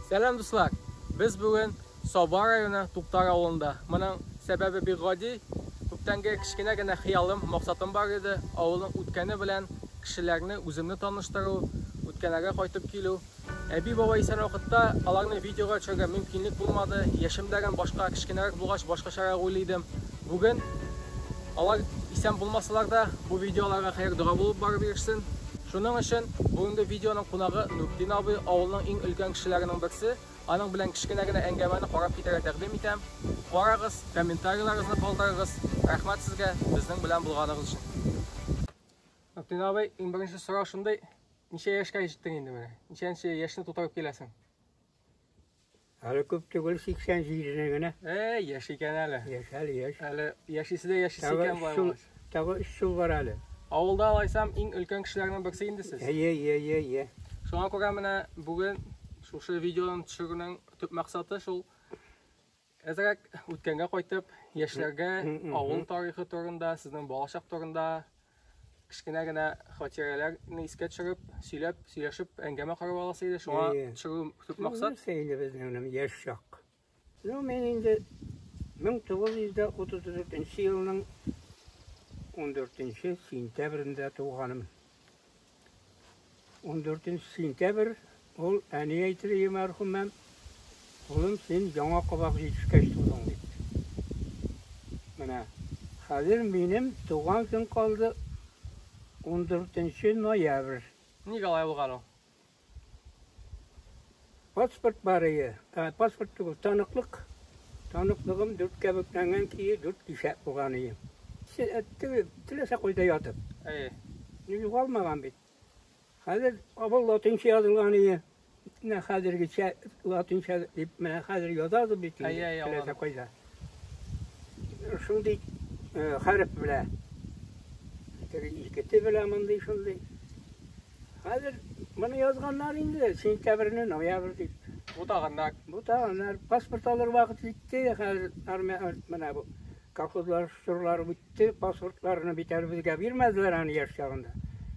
Сәлам, дуслар! Без бүген Саба районы Туктар авылында. Моның сәбәбе бик гади. Күптәнге кечкенә генә хыялым, максатым бар иде. Авылның үткәне белән кешеләрне, үземне таныштыру, үткәннәргә кайтып килү. Әби-бабай исән вакытта аларны видеога төшерергә мөмкинлек булмады. Яшем дә башка, кечкенәрәк булгач, башкачарак уйлый идем. Бүген алар исән булмасалар да, бу видео аларга хәер-дога булып барып ирешсен. Шуның өчен бүгенге видеоның кунагы Нуртдин абый, авылның иң өлкән кешеләренең берсе. Аның белән кечкенә генә әңгәмәне карап китәргә тәкъдим итәм. Карагыз, комментарийларыгызны калдырыгыз. Рәхмәт сезгә безнең белән булганыгыз өчен. Нуртдин абый, иң беренче сорау шундый: ничә яшькә җиттең инде менә? Ничәнче яшьне тутырып киләсең? Әле күп түгел, 87-не генә. Әй, яшь икән әле. Яшь әле, яшь. Әле яшисе дә яшисе икән болай булгач. Тагы 3 ел бар әле. Авылда алайсам иң өлкән кешеләрнең берсе инде сез. Әйе, әйе, әйе, әйе. Шуңа күрә менә бүген шушы видеоны төшерүнең төп максаты шул. Әзрәк үткәнгә кайтып, яшьләргә авыл тарихы турында, сезнең балачак турында кечкенә генә хатирәләрне искә төшереп, сөйләп, сөйләшеп, әңгәмә корып аласы иде. Шуңа төшерү төп максат. Нәрсә инде безнең яшь чак. Ну, мин инде 1934 елның 14 сентябрендә туганым. 14 сентябрь ул әни әйтер иде мәрхүмәм, улым, син яңа кабак җитешкәч тудың дип. Менә хәзер минем туган көн калды 14 ноябрь. Нигә алай булган ул? Паспорт бар иде. Паспорт түгел, таныклык. Таныклыгым дүрткә бөкләнгән көе, дүрт кисәк булган иде. Теләсә кайда ятып. Әйе. Югалмаган бит. Хәзер авыл латинча язылган иде. Менә хәзергечә латинча дип менә хәзер язабыз бит инде. Теләсә кайда. Шундый хәреф белә. Теге икете белә мондый шундый. Хәзер моны язганнар инде, сентябрьне ноябрь дип. Бутаганнар. Бутаганнар. Паспорт алыр вакыт җитте, хәзер армия менә бу колхозлар чорлары үтте, паспортларны бит әле безгә бирмәделәр аны яшь чагында.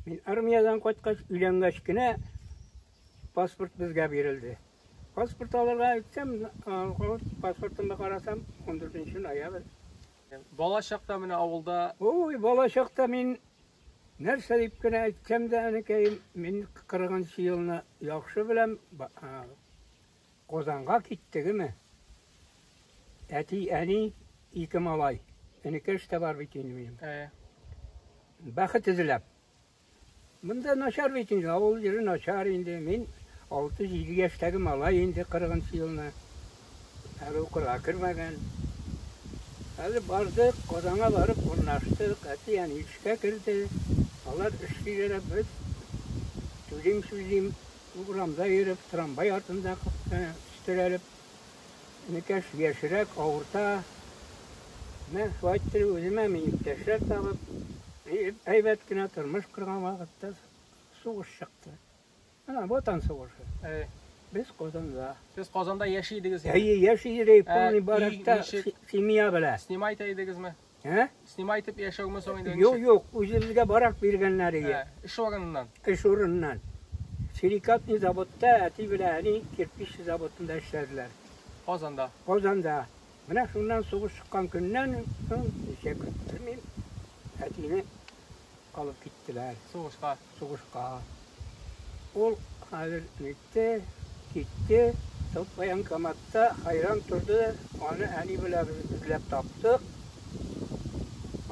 Мин армиядән кайткач, өйләнгәч кенә паспорт безгә бирелде. Паспорт алырга әйтсәм, паспортымны карасам, 14 ноябрь. Бала чакта менә авылда. Ой, бала чакта мин нәрсә дип кенә әйтсәм дә, әнекәем, мин 40 елны яхшы беләм, Казанга киттегеме? Әти, әни, ике малай. Энекәш тә бар бит инде минем. Бәхет эзләп. Монда начар бит инде, авыл җире начар инде. Мин 6-7 яшьтәге малай инде 40 елны. Әле укырга кермәгән. Әле бардык, Казанга барып урнаштык. Әти-әни эшкә керде. Алар эшлиләр, без түзим-сүзим урамда йөреп, трамвай артында өстерәлеп. Энекәш яшьрәк, авырта. Менә шулай иттереп үземә мин иптәшләр табып, әйбәт кенә тормыш корган вакытта сугыш чыкты. Менә Ватан сугышы. Әйе. Без Казанда. Сез Казанда яши идегез? Әйе, яши идек, полный баракта семья белән. Снимать идегезме? Ә? Снимать итеп яшәүме соң инде? Юк, юк, үзебезгә барак биргәннәр иде. Эш урыныннан. Эш урыныннан. Силикатный заводта әти белән әни кирпич заводында эшләделәр. Казанда. Казанда. Менә шуннан сугыш чыккан көннән соң ничә көн белмим, әтине алып киттеләр. Сугышка. Сугышка. Ул хәзер нитте, китте. Тот военкоматта хайран торды. Аны әни белән без эзләп таптык.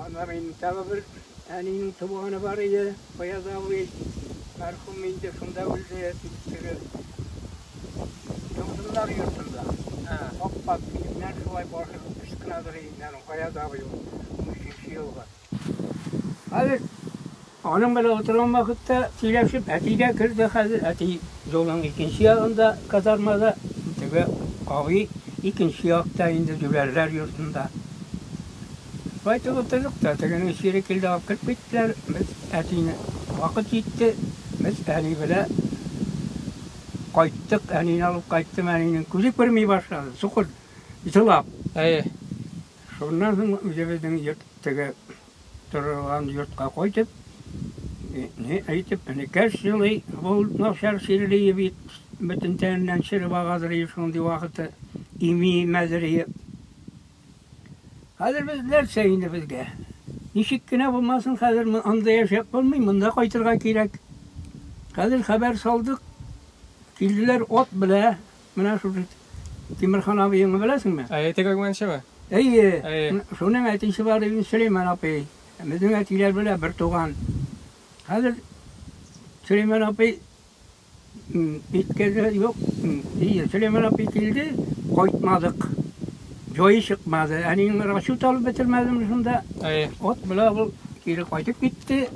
Анда минем тагы бер әнинең туганы бар иде, Фаяз абый. Мәрхүм инде шунда үлде. Теге Йолдызлар йортында. Ап-ак киемнәр шулай башы ычкынадыр инде аның Фаяз абый ул. 13 елгы. Хәзер аның белән утырган вакытта сөйләшеп, әти дә керде хәзер. Әти юлның икенче ягында, казармада, теге абый икенче якта инде җүләрләр йортында. Шулай итеп утырдык та, тегенең чире килде, алып кереп киттеләр. Без әтине вакыт җитте, без әни белән кайттык, әнине алып кайттым, әнинең күзе күрми башлады, сукыр, җылап. Әйе. Шуннан соң үзебезнең йорт теге торган йортка кайтып, ни әйтеп, энекәш җылый, ул начар чирли бит. Бөтен тәненнән череп агадыр ие шундый вакыты. Ими имәдер ие. Хәзер без нәрсә инде безгә? Ничек кенә булмасын, хәзер анда яшәп булмый, монда кайтырга кирәк. Хәзер хәбәр салдык. Килделәр ат белә. Менә шушы Тимерхан абыеңны беләсеңме? Әйе, тегермәнчеме? Әйе. Әйе. Шуның әтисе бар иде, Сөләйман апый. Безнең әтиләр белә бер туган. Хәзер Сөләйман апый Иткәндә юк. Ие, Сөләйман апый килде, кайтмадык. Җае чыкмады. Әниең расчет алып бетермәдеме шунда? Әйе. Ат белә ул кире кайтып китте.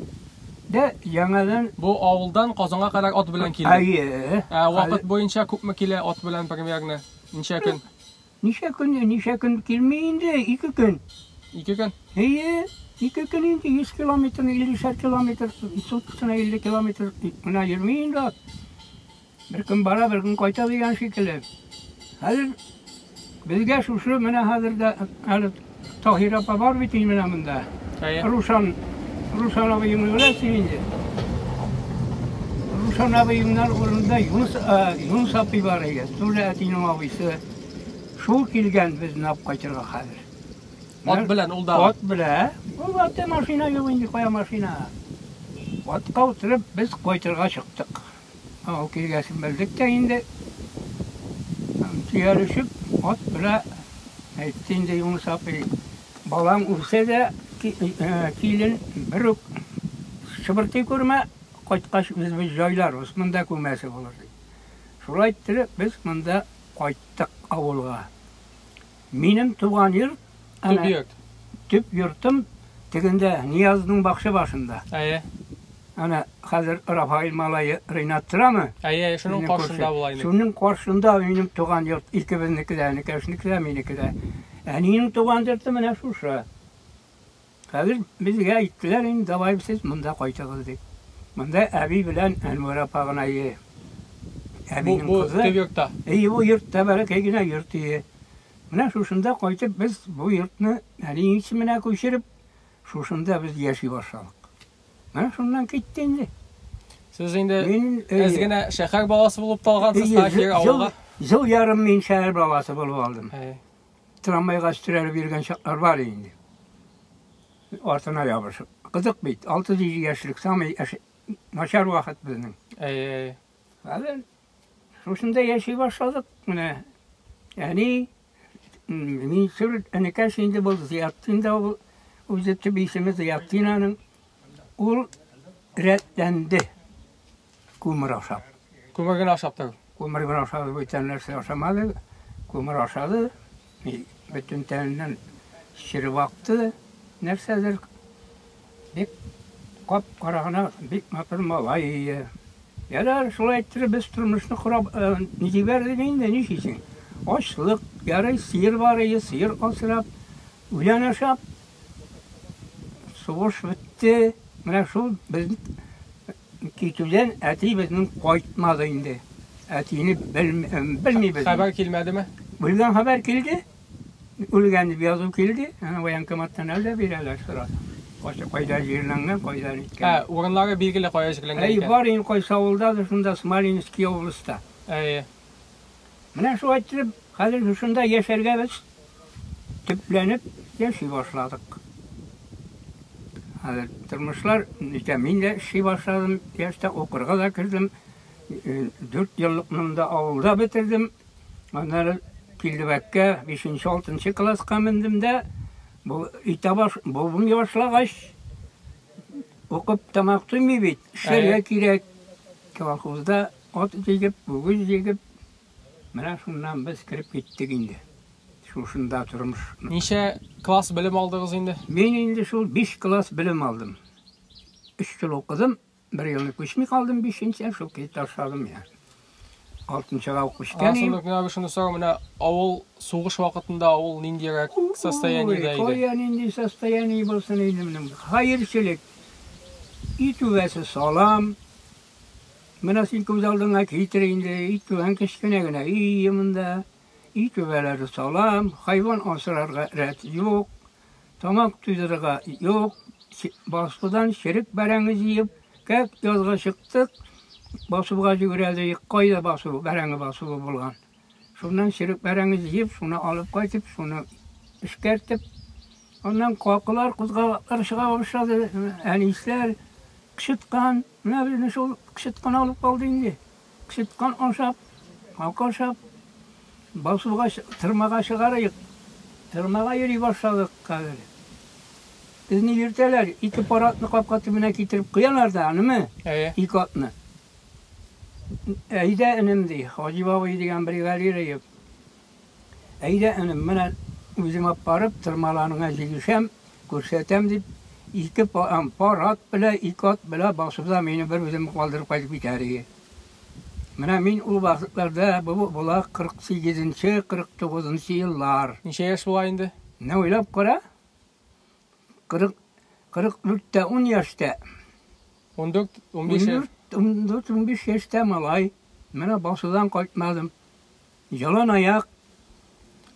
Дә яңадан Бу авылдан Казанга кадәр ат белән килде. Әйе. Ә вакыт буенча күпме килә ат белән примерно? Ничә көн? Ничә көн, ничә көн килми инде, ике көн. Ике көн? Әйе, ике көн инде, 100 километр, 50 километр, суткасына 50 километр менә йөрми инде ат. Бер көн бара, бер көн кайта дигән шикелле. Хәзер безгә шушы менә хәзер дә әле Таһир апа бар бит инде менә монда. Әйе. Рушан, Рушан абыеңны беләсең инде. Рушан абыеңнар урынында Юныс, Юныс апый бар иде. Тоже әтинең абыйсы. Шул килгән безне алып кайтырга хәзер. Ат белән ул да. Ат белән. Ул атта машина юк инде, кая машина. Атка утырып без кайтырга чыктык. Ул килгәсен белдек тә инде. Төялешеп, ат белән әйтте инде Юныс апый. Балаң үлсә дә, килен, бер үк шыбыртый күрмә, кайткач без без җайларбыз, монда күмәсе булыр дип. Шулай иттереп без монда кайттык авылга. Минем туган йорт, Төп йорт. Төп йортым тегендә, Ниязның бакча башында. Әйе. Әнә хәзер Рафаэль малае Ринат торамы? Әйе, әйе, шуның каршында була инде. Шуның каршында минем туган йорт, икебезнеке дә, энекәшнеке дә, минеке дә. Әниенең туган йорты менә шушы. Хәзер безгә әйттеләр инде, давай сез монда кайтыгыз дип. Монда әби белән Әнвәр апа гына ие. Әбинең кызы. Бу төп йортта. Әйе, бу йортта бәләкәй генә йорт ие. Менә шушында кайтып без бу йортны әни исеменә күчереп, шушында без яши башладык. Менә шуннан китте инде. Сез инде әз генә шәһәр баласы булып та алгансыз, кире авылга. Ел ярым мин шәһәр баласы булып алдым. Трамвайга өстерәлеп йөргән чаклар бар инде. Артына ябышып. Кызык бит, 6-7 яшьлек самый начар вакыт безнең. Әйе, әйе. Хәзер шушында яши башладык. Менә әни, мин сүр энекәш инде бу Зыятдин да ул үзе төп исеме Зыятдин аның. Ул рәтләнде күмер ашап. Күмер генә ашап торып. Күмер генә ашады, бүтән нәрсә ашамады. Күмер ашады. Бөтен тәненнән череп акты нәрсәдер. Бик кап-кара гына, бик матур малай ие. Ярар, шулай иттереп без тормышны корап җибәрдек инде, нишлисең? Ачлык, ярый сыер бар ие, сыер асрап, үлән ашап, сугыш бетте. Менә шул без китүдән әти безнең кайтмады инде. Әтине белмибез. Хәбәр килмәдеме? Үлгән хәбәр килде. Үлгән дип язу килде. Аны военкоматтан әллә бирәләр сорасаң. Кайсы кайда җирләнгән, кайда ниткән. Ә, урыннары билгеле кая җирләнгән икән. Әй, бар инде кайсы авылдадыр, шунда Смоленский областьта. Әйе. Менә шулай иттереп, хәзер шушында яшәргә без төпләнеп яши башладык. Хәзер тормышлар нитә, мин дә эшли башладым, яшьтә укырга да кердем. 4 еллыкны монда авылда бетердем. Аннары Килдебәккә 5-6 класска мендем дә, бу итә баш, булмый башлагач, укып тамак туймый бит, эшләргә кирәк. Колхозда ат җигеп, үгез җигеп, менә шуннан без кереп киттек инде. Шушында тормыш. Ничә класс белем алдыгыз инде? Мин инде шул 5 класс белем алдым. 3 ел укыдым, Бер елны күчми калдым бишенче, шул көй ташладым я. Алтынчыга ук күчкән идем. Аңа миңа шуны сорау, менә авыл сугыш вакытында авыл ниндирәк состояниедә иде? Кая нинди состояние булсын инде моның? Хәерчелек. Өй түбәсе салам. Менә син күз алдыңа китер инде, өй түбәң кечкенә генә өй монда. Өй түбәләре салам, хайван асрарга рәт юк. Тамак туйдырырга юк, басудан черек бәрәңге җыеп, кәк язга чыктык. басуга җибәрәде. Кайда басу, бәрәңге басуы булган. Шуннан черек бәрәңге җыеп, шуны алып кайтып, шуны эшкәртеп, аннан какылар, кузгалаклар чыга башлады. Әнисләр, кычыткан. Менә безне шул кычыткан алып калды инде. Кычыткан ашап, какы ашап, басуга, тырмага чыгарыйк. Тырмага йөри башладык хәзер. Безне йөртәләр, ике пар атны капка төбенә китереп куялар да, аными? Әйе. Ике атны. Әйдә, энем, ди, Хаҗи бабай дигән бригадир иде. Әйдә, энем, менә үзем алып барып, тырмаларыңа җигешәм, күрсәтәм, дип, ике пар ат белә, ике ат белә басуда мине бер үзем калдырып кайтып китәр иде. Менә мин ул вакытларда, бу була 48-нче, 49-нчы еллар. Ничә яшь була инде? Менә уйлап кара. 40 44 тә 10 яшьтә. 14, 15 яшь. 14, 15 яшьтә малай. Менә басудан кайтмадым. Ялан аяк.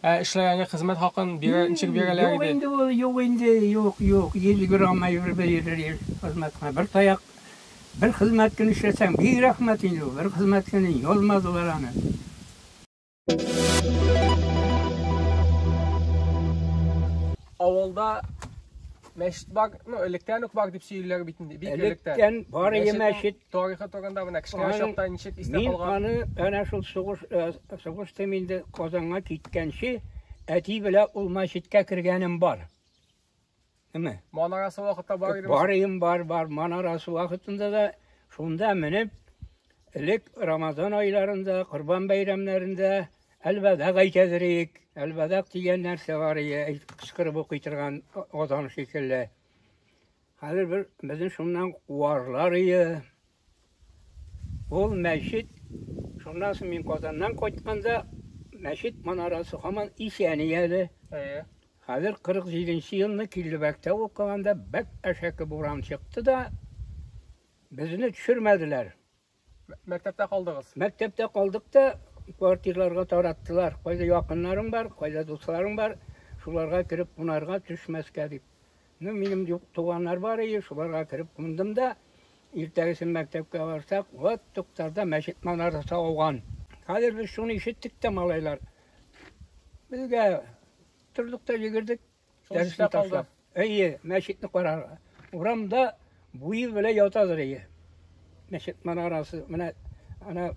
Ә эшләгәнгә хезмәт хакын бирә, ничек бирәләр Юк иде? инде ул, юк инде, юк, юк. 100 грамм әйбер бирер хезмәт хакы. Бер таяк, бер хезмәт көне эшләсәң, бик рәхмәт инде ул. Бер хезмәт көне язмадылар аны. Авылда мәчет бар, ну, электән үк бар дип сөйлиләр бит инде, бик электән. Электән бар иде мәчет. Тарихы турында менә кечкенә чакта ничек истә Мин калган? аны әнә шул сугыш, сугыштан инде Казанга киткәнче әти белән ул мәчеткә кергәнем бар. Әмма Манарасы вакытта бар иде. Бар идем, бар, бар. Манарасы вакытында да шунда менеп, элек Рамазан айларында, Корбан бәйрәмнәрендә әлбәдәк әйтәдерик. Әлбәдәк дигән нәрсә бар иде, кычкырып укый торган азан шикелле. Хәзер бер безне шуннан куарлар иде. Ул мәчет, шуннан соң мин Казаннан кайтканда, мәчет манарасы һаман исән әле. Әйе. Хәзер 47 елны Килдебәктә укыганда бәк әшәке буран чыкты да, безне төшермәделәр. Мәктәптә калдыгыз? Мәктәптә калдык та, квартирларга тараттылар. Кайда якыннарың бар, кайда дусларың бар, шуларга кереп кунарга төшмәскә дип. Ну, минем юк туганнар бар иде, шуларга кереп кундым да, иртәгесен мәктәпкә барсак, вот Туктарда мәчет манарасы ауган. Хәзер без шуны ишеттек тә, малайлар. Безгә тордык та йөгердек. Шул эштә калды. Әйе, мәчетне карарга. Урамда буе белән ятадыр әйе. Мәчет манарасы менә ана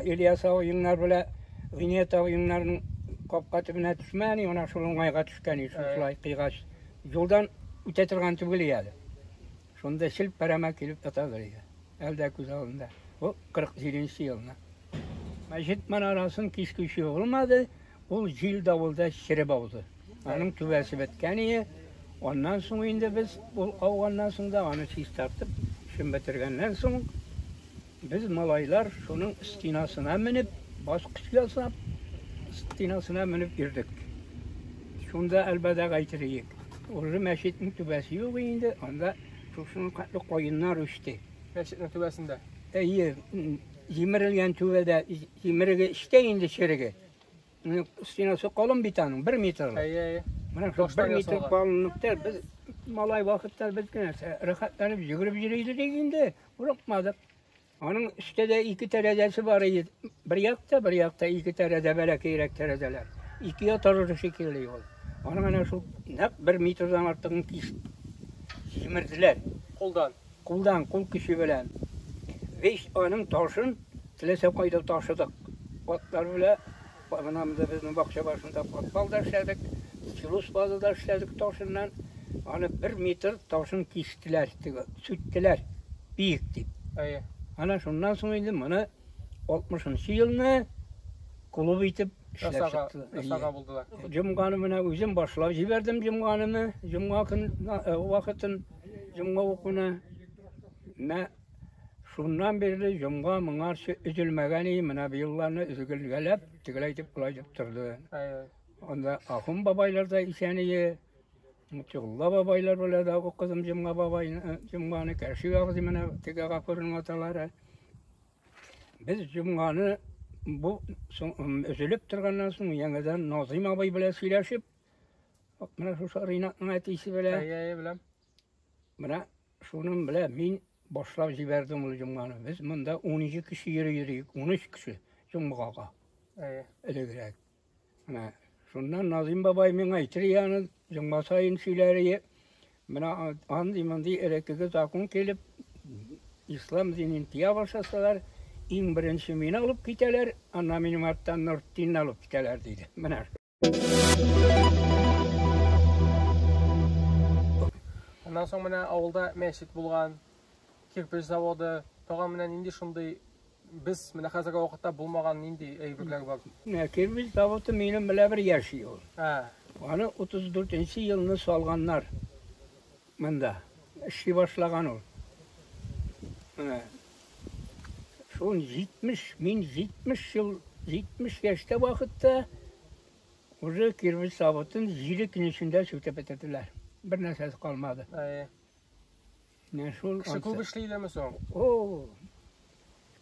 Ильяс абыеңнар белән Гиният абыеңнарның капка төбенә төшмәни, ана шул уңайга төшкән, шулай кыйгач. Юлдан үтә торган түгел әле. Шунда челпәрәмә килеп ятадыр әйе. Әле дә күз алдында. Бу 47 елны. Мәчет манарасын кискүче булмады, ул җил давылда череп ауды. Аның түбәсе беткән иде. Аннан соң инде без ул ауганнан соң да аны чистартып, эшен бетергәннән соң без малайлар шуның стенасына менеп, баскыч ясап, стенасына менеп йөрдек. Шунда әлбәдәк әйтер идек. Уже мәчетнең түбәсе юк инде, анда шушының хәтле каеннар үсте. Мәчетнең түбәсендә. Әйе, җимерелгән түбәдә, җимереге эчтә инде череге. Стенасы калын бит аның, 1 метр. Әйе, әйе. Менә шул Таштан 1 метр ясалган. калынлыкта без малай вакытта без генә рәхәтләнеп йөгереп йөри идек инде, курыкмадык. Аның өстә дә ике тәрәзәсе бар иде. Бер якта, бер якта ике тәрәзә, бәләкәйрәк тәрәзәләр. Ике ятарлы шикелле ул. Аның әнә шул нәкъ 1 метрдан артыгын җимерделәр. Кулдан. Кулдан, кул көче белән. Весь аның ташын теләсә кайда ташыдык. Атлар белән менә монда безнең бакча башында подвал да эшләдек, силос базы да эшләдек ташыннан. Аны 1 метр ташын кистеләр, теге, сүттеләр, биек дип. Әйе. Ана шуннан соң инде моны 60 елны клуб итеп эшләп Ясага, чыктылар. ясага булдылар. Җомганы менә үзем башлап җибәрдем җомганы, җомга көн вакытын, җомга укуны. Менә шуннан бирле җомга моңарчы өзелмәгән иде, менә бу елларны өзгелгәләп, тегеләй итеп, болай итеп торды. Әйе. Анда Ахун бабайлар да исән иде. Мутигулла бабайлар белән дә укыдым җомга бабайны, җомганы Кәши абзый менә теге Гафурның аталары. Без җомганы бу өзелеп торганнан соң яңадан Назыйм абый белән сөйләшеп, менә шушы Ринатның әтисе белән. Әйе, әйе, беләм. Менә шуның белән мин башлап җибәрдем ул җомганы. Без монда 12 кеше йөри йөрик, 13 кеше җомгага. Әйе. Элегрәк. Менә шуннан Назим бабай миңа әйтер аны җомга саен сөйләр ие. Менә андый мондый элеккеге закон килеп, ислам динен тыя башласалар, иң беренче мине алып китәләр, аннан минем арттан Нуртдинне алып китәләр, диде. Менә. Аннан соң менә авылда мәчет булган, кирпеч заводы, тагын менә нинди шундый без менә хәзерге вакытта булмаган нинди әйберләр бар? Менә кирпеч заводы минем белән бер яши ул. Ә. Аны 34 елны салганнар монда. Эшли башлаган ул. Менә шул 70, мин 70 ел, 70 яшьтә вакытта уже кирпеч заводын 7 көн эчендә сүтеп бетерделәр. Бер нәрсәсе калмады. Әйе. Менә шул. Кеше күп эшли идеме соң? О,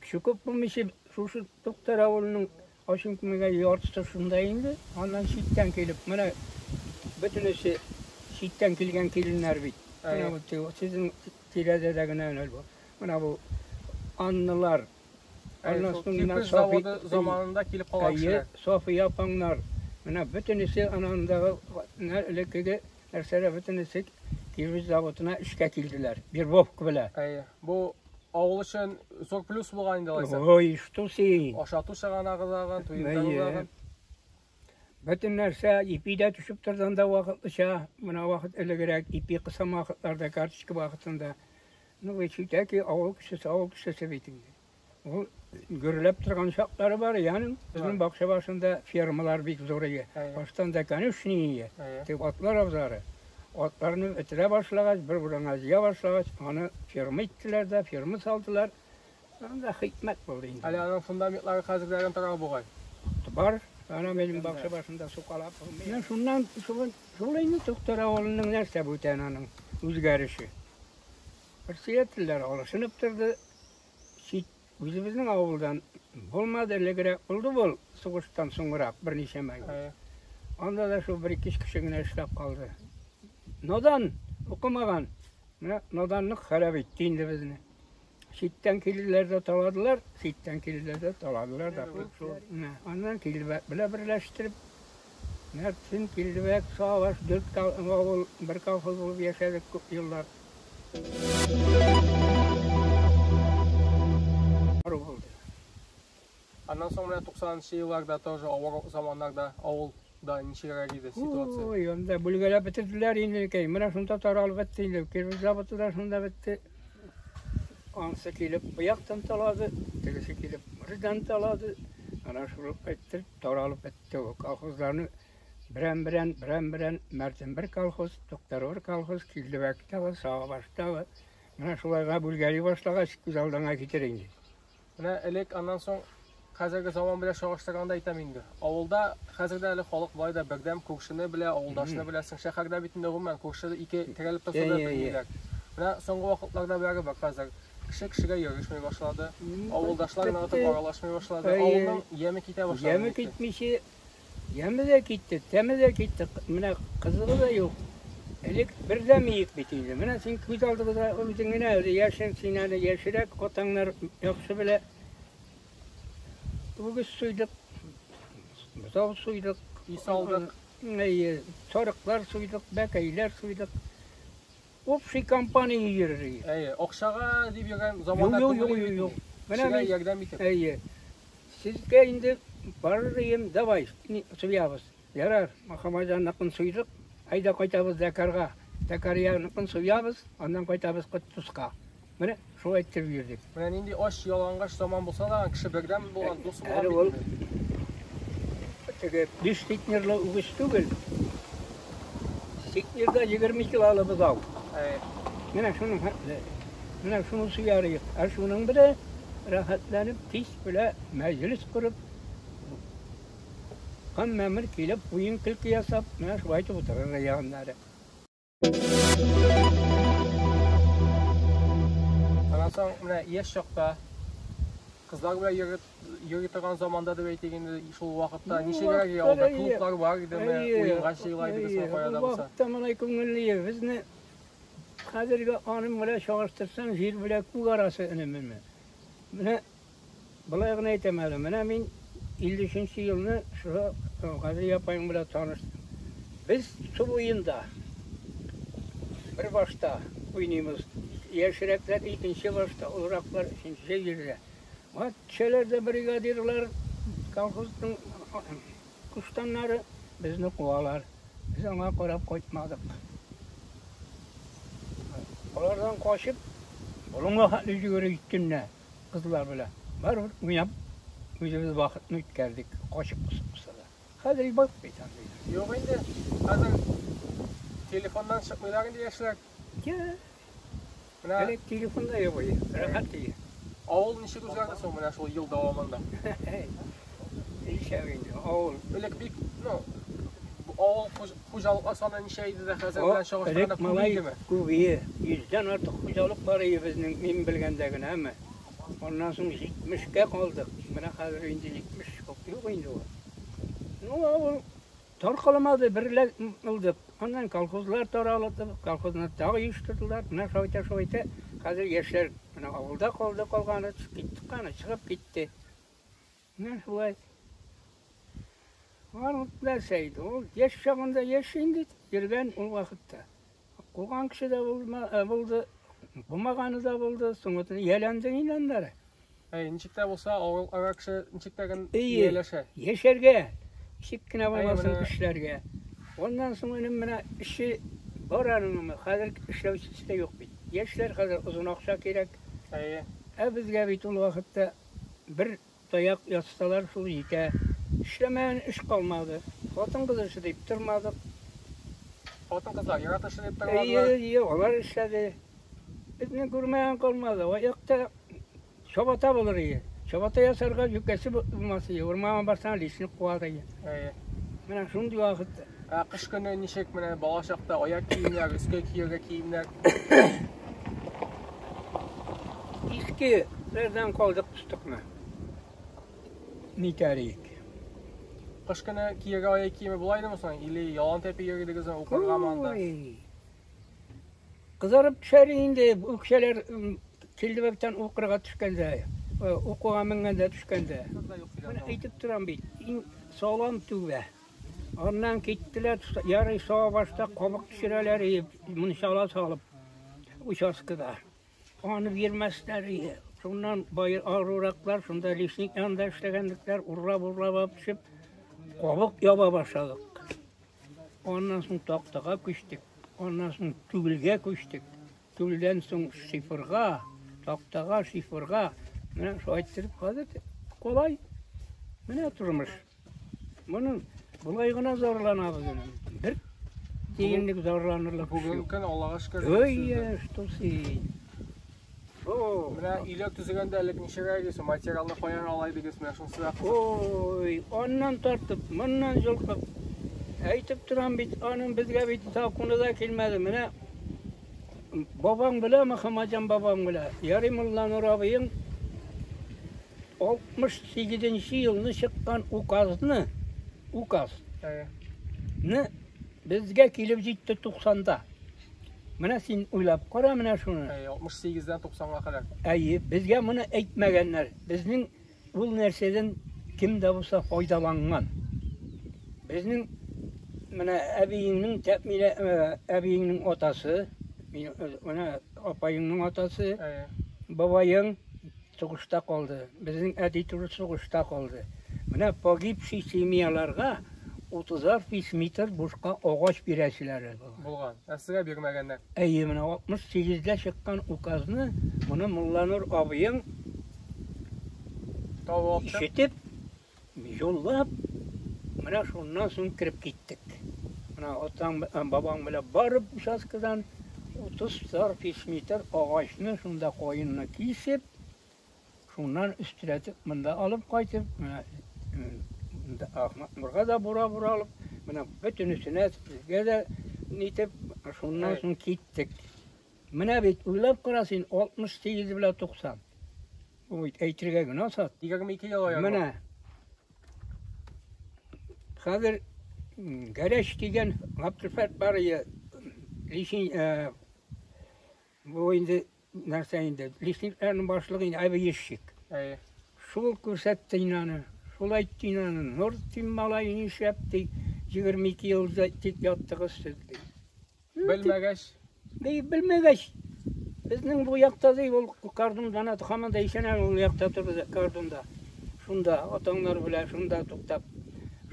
кеше күп булмыйча, шушы Туктар авылының Ачынкүмегә яртысы шунда инде. Аннан читтән килеп, менә бөтенесе читтән килгән киленнәр бит. Менә бу сезнең тирәдә дә генә әнә бу. Менә бу Анналар. Аннан соң менә Софи заманында килеп калган кешеләр. София апаңнар. Менә бөтенесе анандагы элеккеге нәрсәләр бөтенесе кирпеч заводына эшкә килделәр. Вербовка белән. Әйе. Бу авыл өчен зур плюс булган инде алайса. Ой, что син? Ашату чыганагы дагы, туендыру дагы. Бөтен нәрсә ипи дә төшеп торды анда вакытлыча. Менә вакыт элегрәк ипи кысам вакытларда, карточка вакытында. Ну, вы чүтәки, авыл кешесе, авыл кешесе бит инде. Ул гөрләп торган чаклары бар, ягъни безнең бакча башында фермалар бик зур иде. Баштан да конюшни иде. Тик атлар абзары. Атларны бетерә башлагач, бер урынга җыя башлагач, аны ферма иттеләр дә, ферма салдылар. Анда хикмәт булды инде. Әле аның фундаментлары хәзер дә тора бугай. Бар. Ана минем бакча башында сукалап. Менә шуннан шул шул инде Туктар авылының нәрсә бүтән аның үзгәреше. Председательләр алышынып торды. Чит үзебезнең авылдан булмады, элегрәк булды бул, сугыштан соңрак берничә мәл. Анда да шул бер-ике кеше генә эшләп калды. Надан, укымаган. Менә наданлык харап итте инде безне. Читтән килделәр дә таладылар, читтән килделәр дә таладылар да. Менә аннан Килдебәк белән берләштереп, Мәртин, Килдебәк, Сабаш, дүрт авыл, бер колхоз булып яшәдек күп еллар. Аннан соң менә 90 елларда тоже авыр заманнарда авылда ничегрәк иде ситуация? Ой, анда бүлгәләп бетерделәр инде, менә шунда таралып бетте инде. Кирпеч заводы да шунда бетте. Ансы килеп бу яктан талады, тегесе килеп бирдән талады. Ана шул әйттереп таралып бетте ул колхозларны берәм-берәм, берәм-берәм, Мәртен бер колхоз, Туктар бер колхоз, Килдебәктәге, Сагабаштагы. Менә шулайга бүлгәли башлагач, күз алдыңа китер инде. Менә элек аннан соң хәзерге заман белән чагыштырганда әйтәм инде. Авылда хәзер дә әле халык болай да бердәм, күршене белә, авылдашны беләсең. Шәһәрдә бит инде гомумән күрше ике терәлеп торса да белмиләр. Менә соңгы вакытларда барыбер хәзер кеше кешегә йөрешми башлады. Авылдашлар ныгытып аралашмый башлады. Авылның яме китә башлады. Яме китмичә, яме дә китте, тәме дә китте. Менә кызыгы да юк. Элек бердәм иек бит инде. Менә син күз алдыгызда үзең генә әле яшең, син әле яшьрәк, атаңнар яхшы белә. Үгез суйдык, бозау суйдык, Өй салдык. Әйе, сарыклар суйдык, бәкәйләр суйдык. Общий компания йөрер иде. Әйе, акчага дип йөргән заманда Юк, юк, юк, юк. Менә мин ярдәм итеп. Әйе. Сезгә инде барыр идем, давай, суябыз. Ярар, Мөхәммәтҗанныкын суйдык, әйдә кайтабыз Дәкарга. Дәкарьяныкын суябыз, аннан кайтабыз Котдуска. Менә шулай иттереп йөрдек. Менә нинди ач, ялангач заман булса да, кеше бердәм булган, дус булган Әле ул теге 5 центнерлы үгез түгел. Центнерда 20 килолы бозау. Менә шуның хәтле. Менә шуны суярыйк. Ә шуның белән рәхәтләнеп, кич белән мәҗлес корып, кан мәмер килеп, уен көлке ясап, менә шулай итеп утырыр яннары. Аннан соң менә яшь чакта кызлар белән йөреп йөри торган заманда дип әйтик инде, шул вакытта ничегрәк авылда клублар бар идеме, уенга җыела идегезме кая да булса? Вакытта малай күңелле, безне Хәзерге аның белән чагыштырсаң, җир белән күк арасы, энем. Менә болай гына әйтәм әле. Менә мин 53 елны шушы Кадрия апаем белән таныштым. Без су буенда бер башта уйныйбыз. Яшьрәкләр икенче башта, олыраклар өченче җирдә. Вот төшәләр дә бригадирлар, колхозның куштаннары безне куалар. Без аңа карап кайтмадык. Алардан качып, болынга хәтле йөгереп җиткәннәр кызлар белән. Барыбер уйнап, үзебез вакытны үткәрдек, качып посып булса да. Хәзер юк бит андый. Юк инде. Хәзер телефоннан чыкмыйлар инде яшьләр. Я, Менә элек телефон да юк иде, рәхәт иде. Авыл ничек үзгәрде соң менә шул ел дәвамында? Ничә инде, авыл. Элек бик, ну, авыл хуҗалыклар саны ничә иде дә хәзер белән чагыштырганда Элек күп малай идеме? күп иде. 100дән артык хуҗалык бар иде безнең, мин белгәндә генәме. Аннан соң 70кә калдык. Менә хәзер инде 70 күп юк инде ул. Ну, авыл таркалмады, берләк булдык. Аннан колхозлар таралды, колхозны тагы оештырдылар. Менә шулай итә, шулай итә. Хәзер яшьләр менә авылда калды, калганы китте, каны чыгып китте. Менә шулай. Аның нәрсә иде? Ул яшь чагында яшь инде, йөргән ул вакытта. Куган кеше дә булды, булмаганы да булды, соңгы ияләнде инде аннары. Әй, ничек тә булса, авыл ара кеше ничек тә генә Әйе. ияләшә. Яшәргә, ничек кенә булмасын Әйе, менә- эшләргә. Аннан соң инде менә эше бар аның, хәзер эшләүчесе дә юк бит. Яшьләр хәзер озын акча кирәк. Әйе. Ә безгә бит ул вакытта бер таяк ясасалар шул җитә. Эшләмәгән эш калмады. Хатын-кыз эше дип тормадык. Хатын-кызлар ярата эше дип Әйе, тормадылар. әйе, алар эшләде. Безне күрмәгән калмады. Аякта чабата булыр иде. Чабата ясарга юкәсе булмас иде. Урманга барсаң, лишник куар иде. Әйе. Менә шундый вакыт. Ә кыш көне ничек менә бала чакта аяк киемнәр, өскә кияргә киемнәр? Искеләрдән калдык тостыкны. Нитәрик. Кыш көне кияргә аяк киеме була идеме соң? Или ялан тәпи йөри идегезме укыргамы анда? Ой. Кызарып төшәр инде үкчәләр Килдебәктән укырга төшкәндә, укуга менгәндә төшкәндә. Менә әйтеп торам бит, иң салам түбә. Аннан киттеләр, ярый сава башта кабык төшерәләр, мунчала салып, участкада. Аны бирмәсләр иде. Шуннан бай арураклар, шунда лесник янында эшләгәнлекләр, урлап-урлап алып төшеп, кабык яба башладык. Аннан соң тактага күчтек, аннан соң түгелгә күчтек. Түлдән соң шиферга, тактага, шиферга. Менә шулай иттереп хәзер кулай. Менә тормыш. Моның болай гына зарланабыз инде. Бер тиенлек зарланырлык эш Бүгенге юк. көн Аллага шөкер. Ой, что син. О, Менә өйләр төзегәндә элек ничегрәк иде соң? Материалны каян ала идегез? Менә шунысы да кызык. Ой, аннан тартып, моннан йолкып. Әйтеп торам бит, аның безгә бит законы да килмәде. Менә бабаң белә, Мөхәммәтҗан бабаң белә. Ярый Мулланур абыең 68 елны чыккан указны, указ Әйе. ны безгә килеп җитте 90-да. Менә син уйлап кара менә шуны. Әйе, 68-дән 90-га кадәр. Әйе, безгә моны әйтмәгәннәр. Безнең ул нәрсәдән кем дә булса файдаланган. Безнең менә әбиеңнең тәкмилә, әбиеңнең атасы, менә апайыңның атасы, Әйе. бабаең сугышта калды. Безнең әти туры сугышта калды. Менә погибший семьяларга 30 метр бушка агач бирәселәр булган. Булган. Ә сезгә бирмәгәннәр. Әйе, менә 68-дә чыккан указны моны Мулланур абыең Табып алып чык. ишетеп, юллап, менә шуннан соң кереп киттек. Менә атаң, бабаң белән барып участкадан 30 метр агачны шунда каенны кисеп, шуннан өстерәтеп монда алып кайтып, менә Ахматнурга да бура-бура алып, менә бөтенесенә безгә дә нитеп, шуннан соң киттек. Менә бит уйлап кара син 68 белән 90. Бу бит әйтергә генә сат. 22 ел аерма. Менә хәзер Гәрәч дигән Габделфәт бар иде. Лишин, Бу инде нәрсә инде, лесникларның башлыгы инде, объездчик. Әйе. Шул күрсәтте инде аны. Шул әйтте инде аны. Нур син малай нишләп ди, 22 ел тик яттыгыз сез ди. Белмәгәч. Ди, белмәгәч. Безнең бу якта ди, ул Кардунда ана һаман да исән әле ул якта торды Кардунда. Шунда атаңнар белән шунда туктап.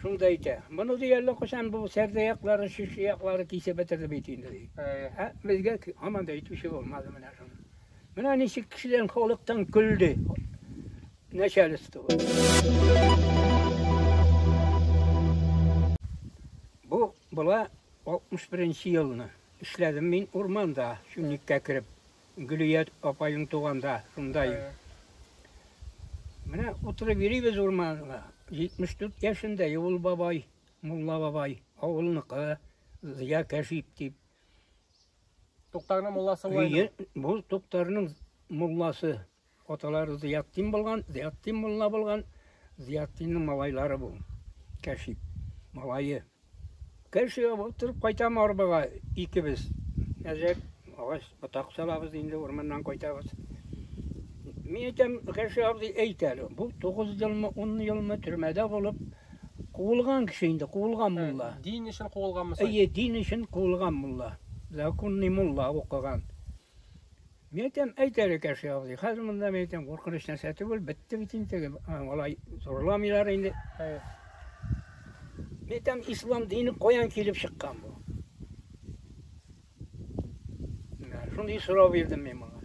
Шунда әйтә. Моны ди әллә кайчан бу Сәрдә яклары, Шишле яклары кисеп бетерде бит инде ди. Ә безгә һаман да әйтүче булмады менә шуны. Менә ничек кешедән халыктан көлде начальство. Бу була 61 елны. Эшләдем мин урманда, чүнниккә кереп. Гөлия апаең туганда, шунда. Менә утырып йөрибез урманга. 74 яшендә ул бабай, мулла бабай, авылныкы, Зыя Кәшип дип. Туктарның мулласы була инде. Бу Туктарның мулласы. Аталары Зыятдин булган, Зыятдин мулла булган. Зыятдинның малайлары бу. Кәшип малае. Кәшип утырып кайтам арбага икебез. Әзрәк агач ботак салабыз инде, урманнан кайтабыз. Мин әйтәм, Кәшип абзый, әйт әле, бу 9 елмы, 10 елмы төрмәдә булып, куылган кеше инде, куылган мулла. Дин өчен куылганмы соң? Әйе, дин өчен куылган мулла. Законный мулла укыган. Мин әйтәм, әйт әле, Кәши абзый, хәзер монда мин әйтәм, куркыныч нәрсә түгел, бетте бит инде, теге, алай зурламыйлар инде. Мин әйтәм, ислам дине каян килеп чыккан бу? Менә шундый сорау бирдем мин моңа.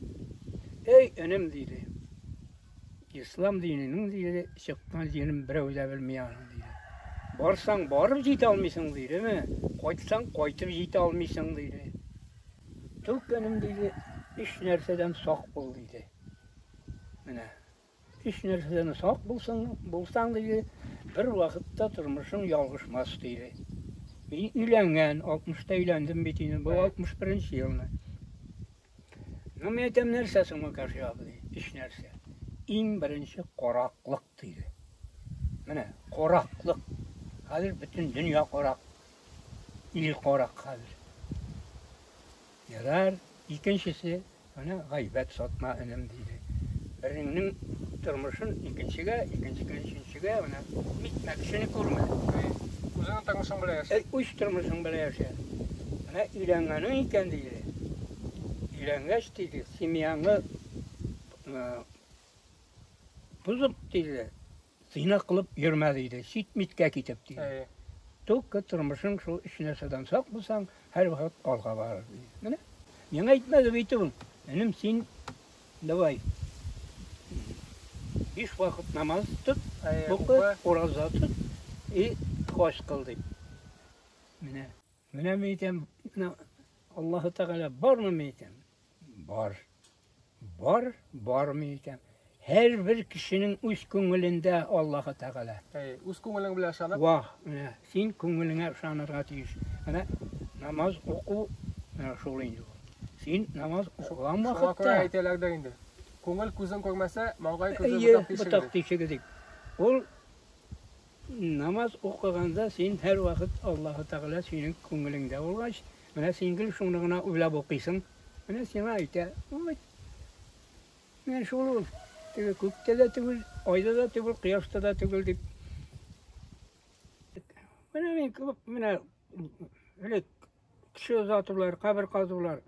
Эй, энем, диде. Ислам диненең, диде, чыккан җирен берәү дә белми аның, диде. Барсаң, барып җитә алмыйсың, дидеме? Кайтсаң, кайтып җитә алмыйсың, диде. Түк, энем, диде, өч нәрсәдән сак бул, диде. Менә. Өч нәрсәдән сак булсаң, булсаң, диде, бер вакытта тормышың ялгышмас, диде. Мин өйләнгән, 60-та өйләндем бит инде, бу 61 елны. Ну, мин әйтәм, нәрсә соң, Макаши абый, өч нәрсә. Иң беренче караклык, диде. Менә, караклык. Хәзер бөтен дөнья карак. Ил карак хәзер. Ярар, икенчесе, менә гайбәт сатма, энем, диде. Береңнең тормышын икенчегә, икенчегә өченчегә, менә нитмә, кешене күрмә. Үзеңнең тормышың белән яшә. Үз тормышың белән яшә. Менә өйләнгәнең икән, диде. Өйләнгәч, диде, семьяңны бозып, диде. Зина кылып йөрмә, диде, чит-миткә китеп, диде. Әйе. Только тормышың шул өч нәрсәдән сак булсаң, һәрвакыт алга барыр, диде. Менә. Миңа әйтмәде бит ул. Энем, син давай биш вакыт намаз тот, укы, ураза тот и хаҗ кыл дип. Менә. Менә мин әйтәм, менә Аллаһы Тәгалә бармы мин әйтәм? Бар. Бар, бар мин әйтәм. Һәрбер кешенең үз күңелендә Аллаһы Тәгалә. Әй, үз күңелең белән ышанып. Вах, менә син күңелеңә ышанырга тиеш. Менә намаз уку, менә шул инде ул. Син намаз укыган вакытта. Шуңа күрә әйтәләр дә инде. Күңел күзен күрмәсә, маңгай күзе ботак тишеге. Ботак тишеге дип. Ул намаз укыганда син һәрвакыт Аллаһы Тәгалә синең күңелеңдә булгач, менә син гел шуны гына уйлап укыйсың. Менә сиңа әйтә, вот, менә шул ул, теге күктә дә түгел, айда да түгел, кояшта да түгел дип. Менә мин күп, менә элек кеше озатулар, кабер казулар.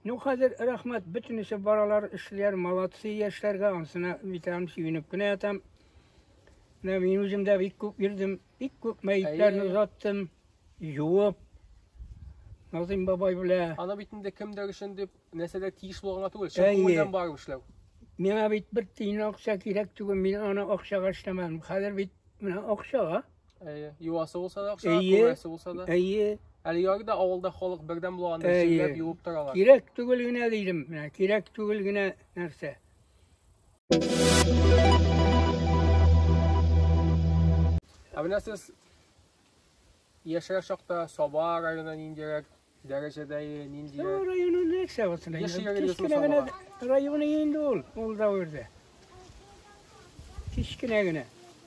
Ну, хәзер рәхмәт, бөтенесе баралар, эшлиләр, молодцы яшьләргә, анысына битәм, сөенеп кенә ятам. Менә мин үзем дә бик күп йөрдем, бик күп мәетләрне озаттым. Юып, Назыйм бабай белә. Аны бит инде кемдер өчен дип, нәрсәдә тиеш булганга түгел, чын күңелдән барып эшләү. Миңа бит бер тиен акча кирәк түгел, мин аны акчага эшләмәдем. Хәзер бит менә акчага. Әйе, юасы булса да акчага, күрәсе булса да. Әйе. Әле ярый да авылда халык бердәм булганда җирләп юып торалар. Кирәк түгел генә дидем, менә кирәк түгел генә нәрсә. Ә менә сез Яшьрәк чакта Саба районы ниндирәк дәрәҗәдә, нинди? Саба районы нәрсә булсын? Кечкенә генә районы инде ул, ул дәвердә. Кечкенә генә.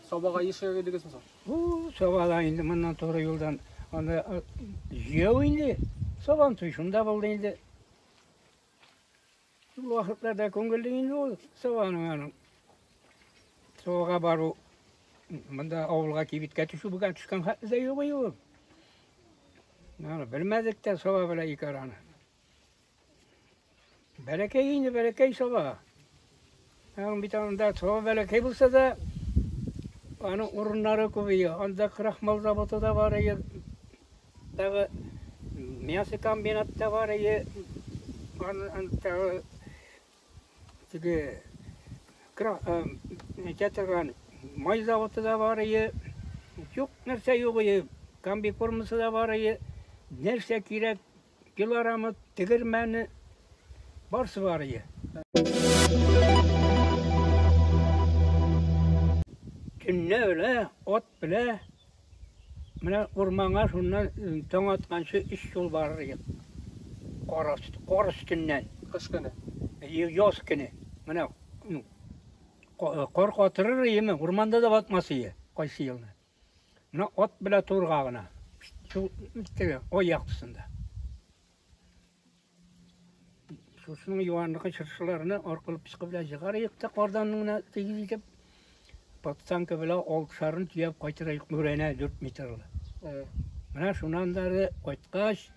Сабага еш йөри идегезме соң? Бу Сабада инде моннан туры юлдан анда җыяу инде. Сабантуй шунда булды инде. Шул вакытларда күңелле инде ул Сабаның аның. Сабага бару, монда авылга кибеткә төшү бүген төшкән хәтле дә юк ул. Аны белмәдек тә Саба белән ике араны. Бәләкәй инде, бәләкәй Саба. Аның бит анда Саба бәләкәй булса да, аның урыннары күп ие. Анда крахмал заводы да бар ие. Тагы мясокомбинат та бар ие. Аны тагы теге нитә торган май заводы да бар ие. Юк нәрсә юк ие. Комбикормысы да бар ие. Нәрсә кирәк, пилорамы, тегермәне, барсы бар ие. Төнлә белә, ат белә, менә урманга шуннан таң атканчы өч юл барыр идек. Кар, кар өстеннән. Кыш көне. Яз көне. Менә кар катырыр иеме, урманда да батмас ие, кайсы елны. Менә ат белә турга гына. Шул теге ай яктысында. Шушының юанлыгы чыршыларны аркылы пычкы белән җыгар идек тә кардан гына тигез итеп подстанка белән алтышарын төяп кайтыр идек бүрәнә 4 метрлы. Менә шуннан да кайткач,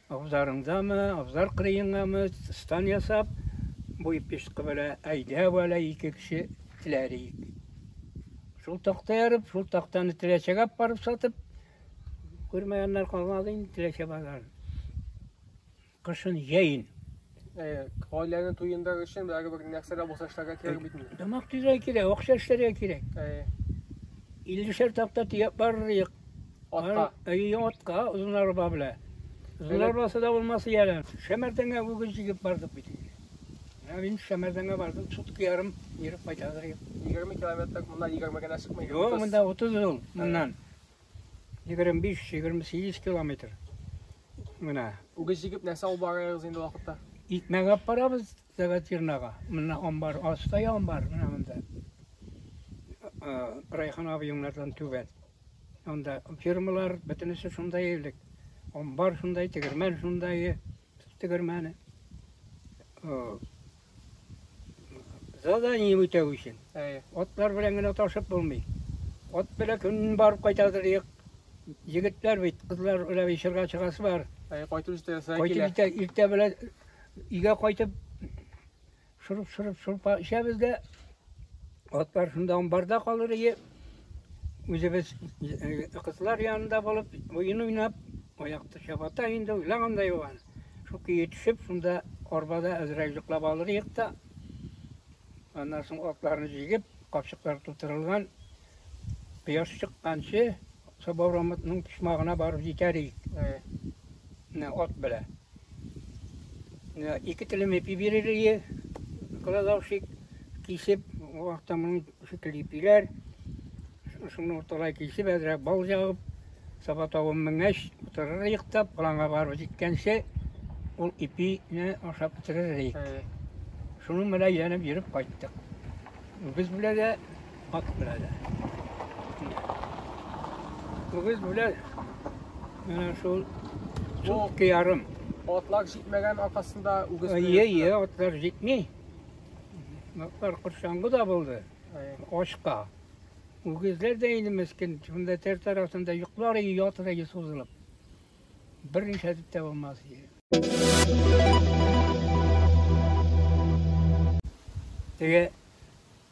абзарыңдамы, абзар кырыеңамы стан ясап, бу пычкы белән әйдәп әле ике кеше теләр идек. Шул такта ярып, шул тактаны Теләчегә барып сатып, күрмәгәннәр калмады инде Теләче базарын. Кышын, җәен. Гаиләне туендырыр өчен барыбер нәрсә дә булса эшләргә кирәк бит инде. Тамак туйдырырга кирәк, акча эшләргә кирәк. 50 такта төяп барыр идек. Атка. Әйе, атка, озын арба белән. Озын арбасы да булмас әле. Шәмәрдәнгә үгез җигеп бардык бит инде. Менә мин Шәмәрдәнгә бардым, сутка ярым йөреп кайтадыр идек. 20 километр, моннан 20 генә чыкмый. Юк, монда 30 ул, моннан. 25-28 километр. Менә. Үгез җигеп нәрсә алып барырбыз инде вакытта? Икмәк алып барабыз Заготзернога. Монда амбар, аста амбар, менә монда. Райхан абыеңнардан түбән. Анда фирмалар бөтенесе шундай элек. Амбар шундай, тегермән шундай, тегермәне. Задание үтәү өчен. Атлар белән генә ташып булмый. Ат белән көн барып кайтадыр идек. Егетләр бит, кызлар белән вечерга чыгасы бар. Кайтып җитә, Кайтып җитә, иртә белән өйгә кайтып шырып-шырып шурпа эчәбез дә, атлар шунда амбарда калыр иде. Үзебез кызлар янында булып, уен уйнап, аякта чабата инде уйлаган да юк аны. Шул көе төшеп, шунда арбада әзрәк йоклап алыр идек тә, аннан соң атларны җигеп, капчыклар тутырылган, кояш чыкканчы Саба урамының почмагына барып җитәр идек. Менә ат белән. Менә ике телем ипи бирер иде, кладовщик кисеп, ул вакытта моның шикелле ипиләр. Шуны урталай кисеп, әзрәк бал ягып, Саба тавын менгәч, утырыр идек тә, планга барып җиткәнче, ул ипине ашап бетерер идек. Шуның белән әйләнеп йөреп кайттык. Үгез белән дә, ат белән дә. Үгез белән менә шул сутка ярым. Атлар җитмәгән аркасында үгез белән. Әйе, әйе, атлар җитми. Атлар корчаңгы да булды. Ашка. Үгезләр дә инде мескен, шунда тәртә арасында йоклар иде, ятыр иде сузылып. Берничә дип тә булмас иде. Теге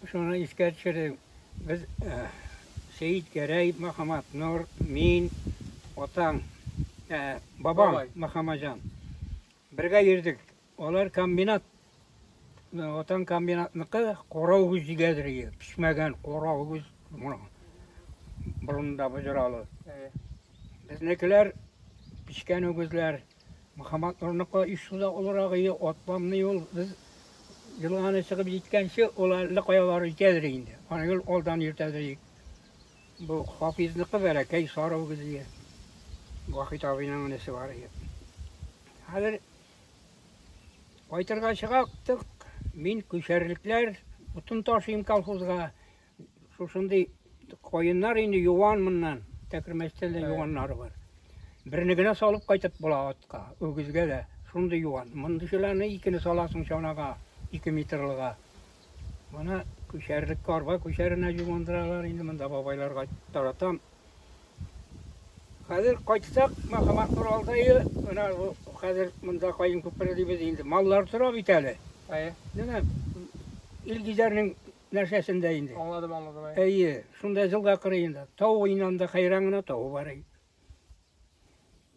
шуны искә төшердем. Без Сәид Гәрәй, Мөхәммәт Нур, мин, атаң, бабам Мөхәммәтҗан. Бергә йөрдек. Алар комбинат, атаң комбинатныкы кара үгез дигәдер иде. Пешмәгән кара үгез, моны борынында боҗралы. Безнекеләр пешкән үгезләр. Мөхәммәт Нурныкы иш суда олырак иде, атланмый ул. Без елганы чыгып җиткәнче, ул әллә кая барып җитәдер инде. Аны гел алдан йөртәдер идек. Бу Хафизныкы бәләкәй сары үгез иде. Вахит абыйның энесе бар иде. Хәзер кайтырга чыгактык. Мин күчәрлекләр, утын ташыйм колхозга. Шушындый каеннар инде юан моннан. Тәкермәчтән дә юаннары бар. Берне генә салып кайтып була атка, үгезгә дә. Шундый юан. Мондый икене саласың чанага. 2 метрлыга. Моны күчәрлек арба күчәренә юындыралар инде монда бабайларга таратам. Хәзер кайтсак, Мөхәммәт Нуралдайы, менә бу хәзер монда каен күпере дибез инде. Маллар тора бит әле. Әйе. Менә Илгизәрнең нәрсәсендә инде. Аңладым, аңладым. Әйе, шунда җылга кырыенда. Тау инанда хәйран гына тау бар.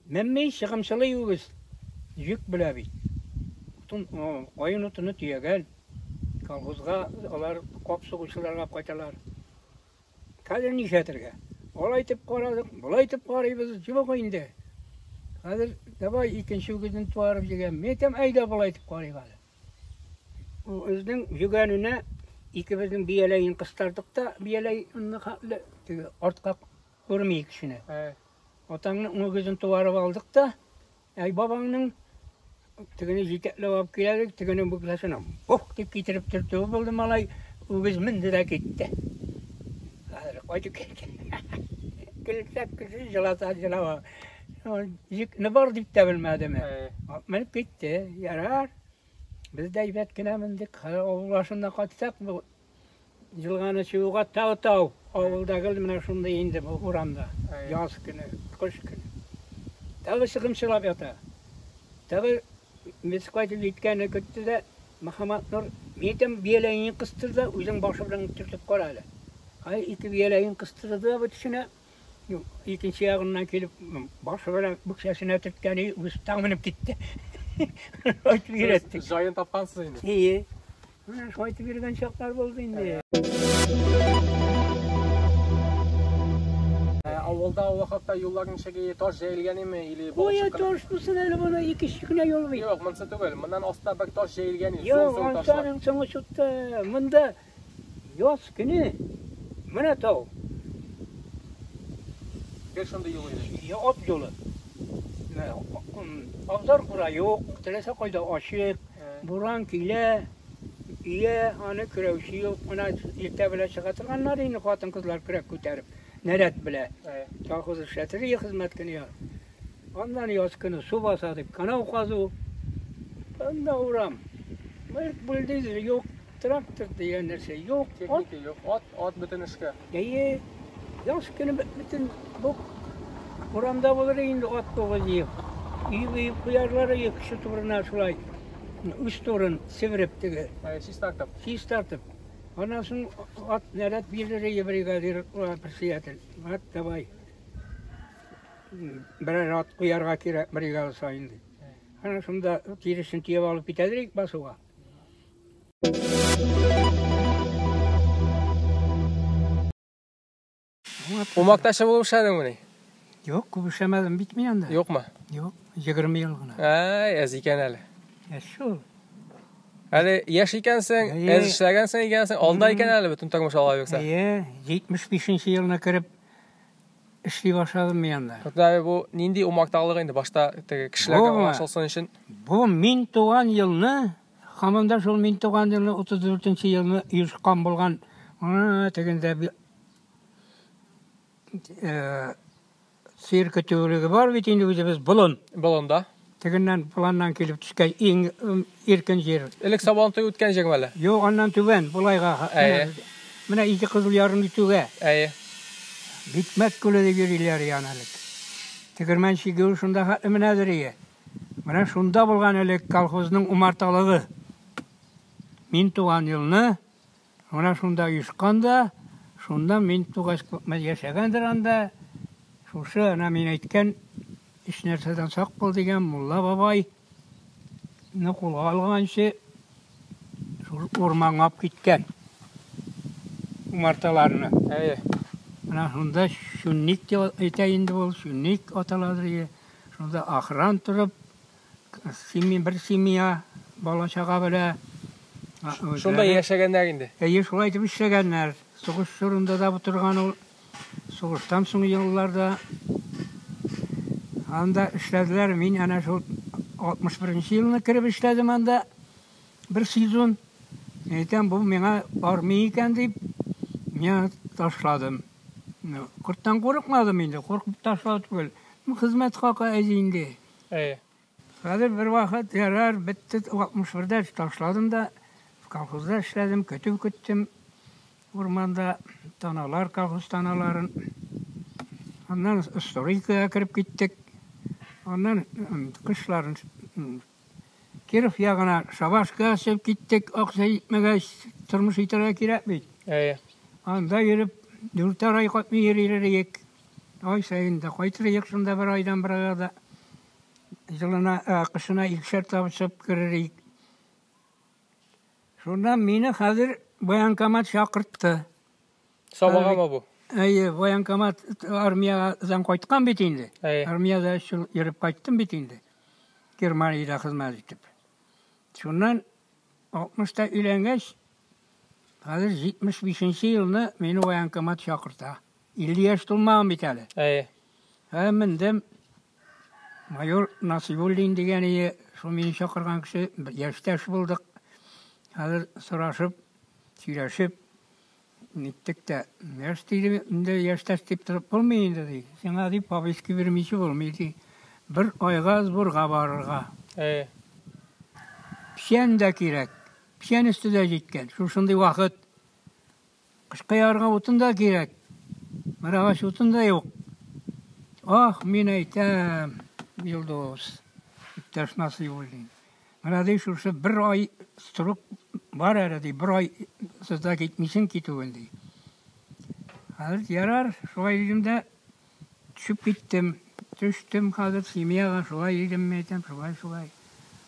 Менми чыгымчылый үгез. Йөк белә бит. Утын, каен утыны төягән. Колхозга алар кап сугучыларга кайталар. Хәзер нишләтергә? Алай итеп карадык, болай итеп карыйбыз, юк инде. Хәзер давай икенче үгезне туарып җигәм. Мин әйтәм, әйдә болай итеп карыйк әле. Үзенең йөгәненә икебезнең бияләен кыстырдык та, бияләй хәтле теге артка күрми кешене. Атаңның үгезен туарып алдык та, әй бабаңның тегене җитәкләп алып киләдек, тегенең бүкләсенә ух дип китереп төртүе булды малай, үгез менде дә китте. Хәзер кайтып килде. Көлсәк кеше җыласа җылава. Йөкне бар дип тә белмәдеме? Менеп китте. Ярар. Без дә әйбәт кенә мендек. Хәзер авыл башында кайтсак, бу елганы чыгуга тау-тау. Авылда гел менә шундый инде бу урамда. Яз көне, кыш көне. Тагы чыгымчылап ята. Тагы без кайтып җиткәнне көтте дә, Мөхәммәт Нур, мин әйтәм, бияләеңне кыстыр да, үзең башы белән төртеп кара әле. Ай, ике бияләен кыстырды да бу төшенә. Икенче ягыннан килеп, башы белән бүксәсенә төрткән, үзе тагы менеп китте. Айтып өйрәттек. Җаен тапкансыз инде. Ие. Менә шулай итеп йөргән чаклар булды инде. Авылда ул вакытта юллар ничек иде? Таш җәелгән име или Кая таш булсын әле моны ике кенә юл бит. Юк, монысы түгел. Моннан аста бер таш җәелгән иде. Юк, ансаның соңы чыкты. Монда яз көне менә тау. Гел шундый юл иде. Ат юлы. Абзар кура юк, теләсә кайда ачык, буран килә, ия, аны көрәүче юк. Менә иртә белән чыга торганнар инде хатын-кызлар көрәк күтәреп, нәрәт белә. Колхоз эшләтер хезмәт көне я. Аннан яз көне су баса дип канау казу. Анда урам. Бер бульдозер юк, трактор дигән нәрсә юк. Техника юк. Ат, ат бөтен эшкә. Әйе, яз көне бөтен бу урамда булыр инде ат тугыз җыеп. Өеп-өеп куярлар иде кеше турына шулай. Үз турын себереп теге. Чистартып. Чистартып. Аннан соң ат нәрәт бирер иде бригадир, председатель. Ат давай. Берәр ат куярга кирәк бригада саен дип. Ана шунда тиресен төяп алып китәдер идек басуга. Умакташы булып эшләдеңмени? Юк, күп эшләмәдем бит мин анда. Юкмы? Юк, 20 ел гына. Әй, әз икән әле. Әз шул. Әле яшь икәнсең, әз эшләгәнсең икәнсең, алда икән әле бөтен тормыш ала бирсә. Әйе, 75 елны кереп эшли башладым мин анда. Хәтта бу нинди умарталык инде башта теге кешеләргә аңлашылсын өчен. Бу мин туган елны, һаман да шул мин туган елны 34 елны оешкан булган. Ана тегендә сыер көтүлеге бар бит инде үзебез болын. Болында. Тегеннән планнан килеп төшкән иң иркен җир. Элек Сабан туе үткән җирме әле? Юк, аннан түбән, болайга. Менә ике кызыл ярым үтүгә. Әйе. Битмәт күле дип йөриләр яны элек. Тегермән чиге шунда хәтле менәдер ие. Менә шунда булган элек колхозның умарталыгы. Мин туган елны менә шунда оешкан да, шунда мин тугач күпме яшәгәндер анда. Шушы әнә мин әйткән өч нәрсәдән сак бул дигән мулла бабай ны кулга алганчы шул урманга алып киткән умарталарны. Әйе. Менә шунда чүнник дип әйтә инде ул, чүнник аталадыр ие. Шунда охран торып, семья, бер семья бала-чага белә. Шунда яшәгәннәр инде. Әйе, шулай итеп эшләгәннәр. Сугыш чорында да торган ул. Сугыштан соң елларда анда эшләделәр. Мин әнә шул 61 елны кереп эшләдем анда бер сезон. Әйтәм, бу миңа бармый икән дип, мин ташладым. Корттан курыкмадым инде, куркып ташлау түгел. Хезмәт хакы әз инде. Әйе. Хәзер бер вакыт ярар, бетте, 61-дә ташладым да, Колхозда эшләдем, көтү көттем. Урманда таналар, колхоз таналарын. Аннан стройкага кереп киттек. Аннан кышларын Киров ягына шабашка чыгып киттек. Акча җитмәгәч, тормыш итәргә кирәк бит. Әйе. Анда йөреп, дүртәр ай кайтмый йөри идек. Ай саен да кайтыр идек шунда бер айдан бер айга да. Җылына, кышына икешәр табып чыгып керер идек. Шуннан мине хәзер военкомат чакыртты. Сабагамы бу? Әйе, военкомат армиядән кайткан бит инде. Әйе. Армиядә өч ел йөреп кайттым бит инде. Германиядә хезмәт итеп. Шуннан 60-та өйләнгәч, хәзер 75 елны мине военкомат чакырта. 50 яшь тулмаган бит әле. Әйе. Һәм мендем. Майор Насибуллин дигән ие, шул мине чакырган кеше, яшьтәш булдык. Хәзер сорашып, сөйләшеп, ниттек тә, яшь диде, инде яшьтәш дип торып булмый инде, ди. Сиңа ди повестка бирмичә булмый, ди. Бер айга сборга барырга. Әйе. Печән дә кирәк. Печән өсте дә җиткән. Шушындый вакыт. Кышка ярга утын да кирәк. Бер агач утын да юк. Ах, мин әйтәм, Йолдыз, иптәш Насыйбуллин. Менә ди шушы бер ай срок бар әле ди, бер ай сездә китмисең китүен ди. Хәзер ярар, шулай дидем дә төшеп киттем. Төштем хәзер семьяга, шулай дидем, мин әйтәм, шулай, шулай.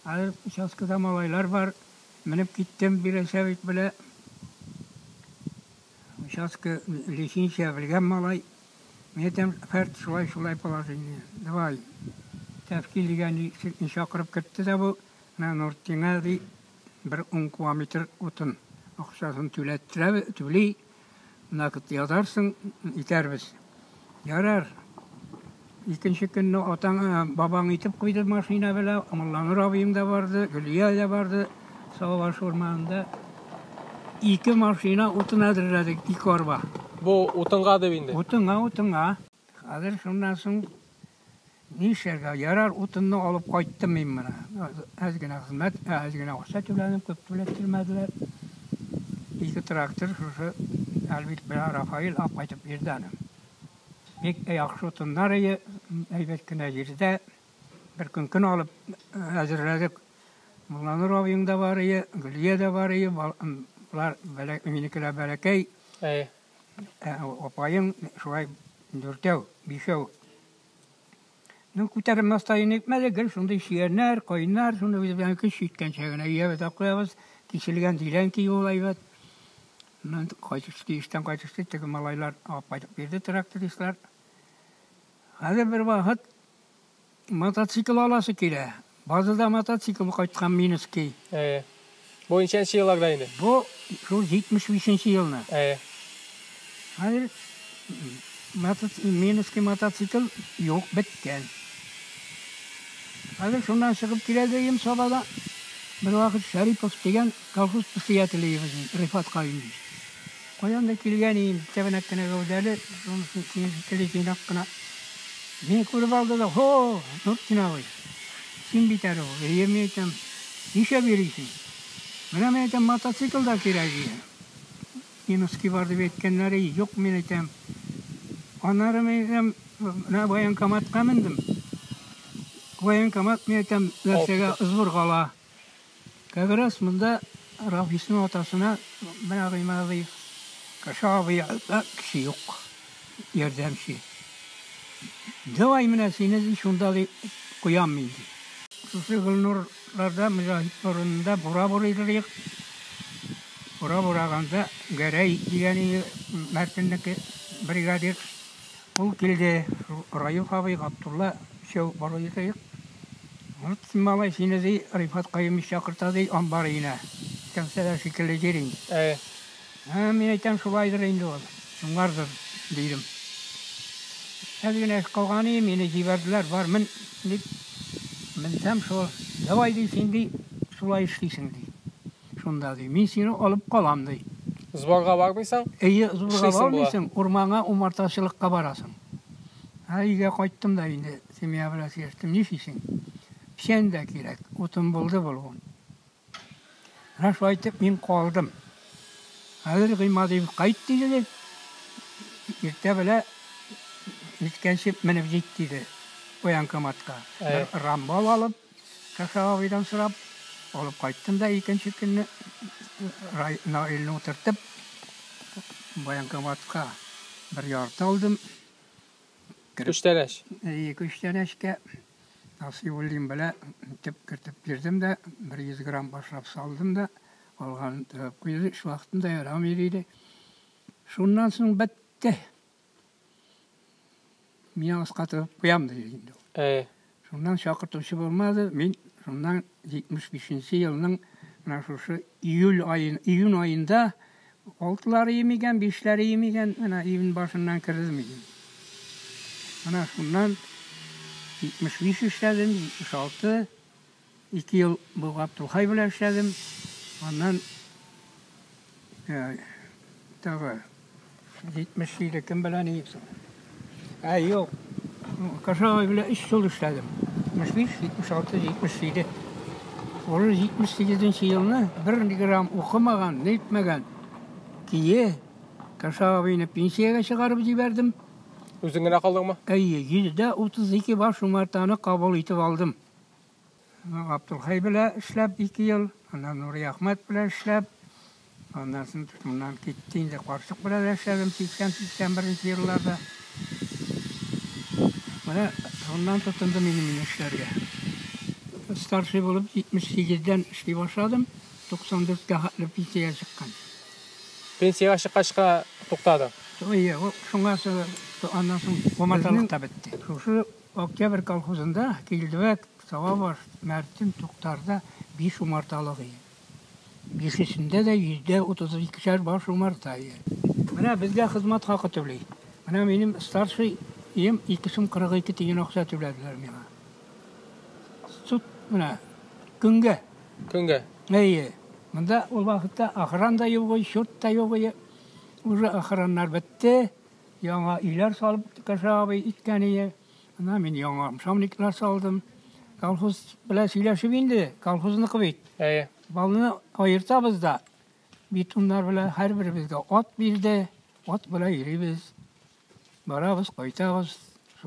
Хәзер участкада малайлар бар. Менеп киттем Биләсәвит белә. Участка лесничий белгән малай. Мин әйтәм, Фәрт, шулай, шулай положение. Давай. Тәфкил дигән егетне чакырып кертте дә бу. Менә Нуртдингә ди, бер ун кубометр утын акчасын түләттерә, түли. Накыт язарсың, итәрбез. Ярар. Икенче көнне атаң, бабаң итеп куйды машина белән. Мулланур абыем да барды, Гөлия дә барды. Сабабаш урманында ике машина утын әзерләдек, ике арба. Бу утынга дип инде. Утынга, утынга. Хәзер шуннан соң нишләргә? Ярар, утынны алып кайттым мин менә. Әз генә хезмәт, әз генә акча түләдем, күп түләттермәделәр. Ике трактор шушы Альбит белән Рафаил алып кайтып бирде аны. Бик яхшы утыннар ие, әйбәт кенә җирдә. Бер көн көн алып әзерләдек. Мулланур абыең да бар ие, Гөлия дә бар ие, болар минекеләр бәләкәй. Әйе. Апаең шулай дүртәү, бишәү. Ну, күтәрмәс таен итмәде, гел шундый чияннәр, каеннар, шуны үзе белән көч җиткәнчә генә өябез дә куябыз. Киселгән диләнки ул әйбәт. Моннан кайтышты, эштән кайтышты, теге малайлар алып кайтып бирде трактористлар. Хәзер бер вакыт мотоцикл аласы килә. Базада мотоцикл кайткан Минский. Әйе. Бу ничәнче елларда инде? Бу шул 75 елны. Әйе. Хәзер Минский мотоцикл юк, беткән. Хәзер шуннан чыгып килә дим Сабада. Бер вакыт Шәрипов дигән колхоз председателе безнең, Рифат Каюмович. Каян да килгән инде, тәбәнәк кенә гәүдәле, шунысын синең шикелле җыйнак кына. Мине күреп алды да, "Хо, Нуртдин абый, син бит әле ул." Әйе, мин әйтәм, "Нишләп йөрисең?" Менә мин әйтәм, мотоцикл да кирәк иде. Минуски бар дип әйткәннәре юк, мин әйтәм. Аннары мин әйтәм, менә военкоматка мендем. Военкомат, мин әйтәм, нәрсәгә сборга ала. Как раз монда Рафисның атасына менә Гыймадиев, Каша абый кеше юк, ярдәмче. Давай менә сине ди, шунда ди куям мин ди. Шушы Гөлнурларда Мөҗаһит борынында бура бурыйдырыйк. Бура бураганда Гәрәй дигән Мәртеннеке бригадир. Ул килде, Раиф абый, Габдулла өчәү барыйдык. Вот малай сине ди, Рифат Каюмович чакырта ди, амбар өенә. Кәмсәләр шикелле җир инде. Әйе. Ә, мин әйтәм, шулайдыр инде ул. Шуңардыр, дидем. Әз генә эш калган иде, мине җибәрделәр, бар мен дип. Менсәм шул, давай ди, син ди, шулай эшлисең ди. Шунда ди, мин сине алып калам ди. Сборга бармыйсың? Әйе, сборга Эшлисең була. бармыйсың, урманга умартачылыкка барасың. Ә өйгә кайттым да инде, семья белән сөйләштем, нишлисең? Печән дә кирәк, утын булды булуын. Менә шулай итеп мин калдым. Хәзер Гыймадиев кайт диде. Иртә белә җиткәнче менеп җит диде военкоматка. Бер рамбал алып, Каша абыйдан сорап, алып кайттым да икенче көнне Наилне утыртып, военкоматка бер ярты алдым. Күчтәнәч. Әйе, күчтәнәчкә Насыйбуллин белә итеп кертеп бирдем дә, бер 100 грамм башлап салдым да, калганын тыгып куйды. Эш вакытында ярамый диде. Шуннан соң бетте. Мин аска тыгып куям диде инде ул. Әйе. Шуннан чакыртучы булмады. Мин шуннан 75 елның менә шушы июль аен, июнь аенда алтылары имигән, бишләре имигән, менә июнь башыннан кердем инде. Менә шуннан 75 эшләдем, 76, ике ел бу Габдулхай белән эшләдем. Аннан тагы 77 кем белән иеп. Ә юк. Кашагай белән 3 ел эшләдем. 75, 76, 77. Ул 78 елны бер грамм укымаган, нитмәгән кие Каша абыйны пенсиягә чыгарып җибәрдем. Үзең генә калдыңмы? Әйе, 132 баш умартаны кабул итеп алдым. Габдулхай белән эшләп 2 ел, аннан Нури Әхмәт белән эшләп, аннан соң шуннан китте инде карчык белән дә эшләдем 80-81 елларда. Менә шуннан тотындым инде мин эшләргә. Старший булып 78-дән эшли башладым, 94-кә хәтле пенсиягә чыккан. Пенсиягә чыккач кына туктадың? Әйе, шуңа аннан соң умарталык та бетте. Шушы Октябрь колхозында Килдебәк, Сабабаш, Мәртен, Туктарда 5 умарталык ие. Бишесендә дә 132 баш умарта ие. Менә безгә хезмәт хакы түли. Менә минем старший ием 2 сум 42 тиен акча түләделәр миңа. Суд менә көнгә. Көнгә. Әйе. Монда ул вакытта охрана да юк, счет та юк. Уже охраннар бетте. Яңа өйләр салып Каша абый иткән ие. Ана мин яңа шамниклар салдым. Колхоз белән сөйләшеп инде, колхозныкы бит. Әйе. Балны аертабыз да. Битуннар белән һәрберебезгә ат бирде. Ат белән йөрибез. Барабыз, кайтабыз.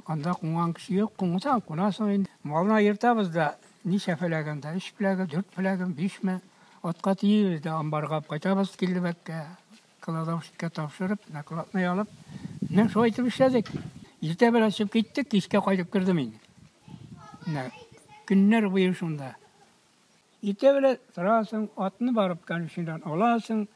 Анда кунган кеше юк, кунсаң кунасың инде. Малны аертабыз да, ничә фәләгәндә, 3 фәләге, 4 фәләге, 5 ме. Атка тиебез дә амбарга алып кайтабыз Килдебәккә. Кладовщикка тапшырып, накладной алып, менә шулай итеп эшләдек. Иртә белән чыгып киттек, кичкә кайтып кердем инде. Менә көннәр буе шунда. Иртә белән торасың, атны барып конюшеннан аласың,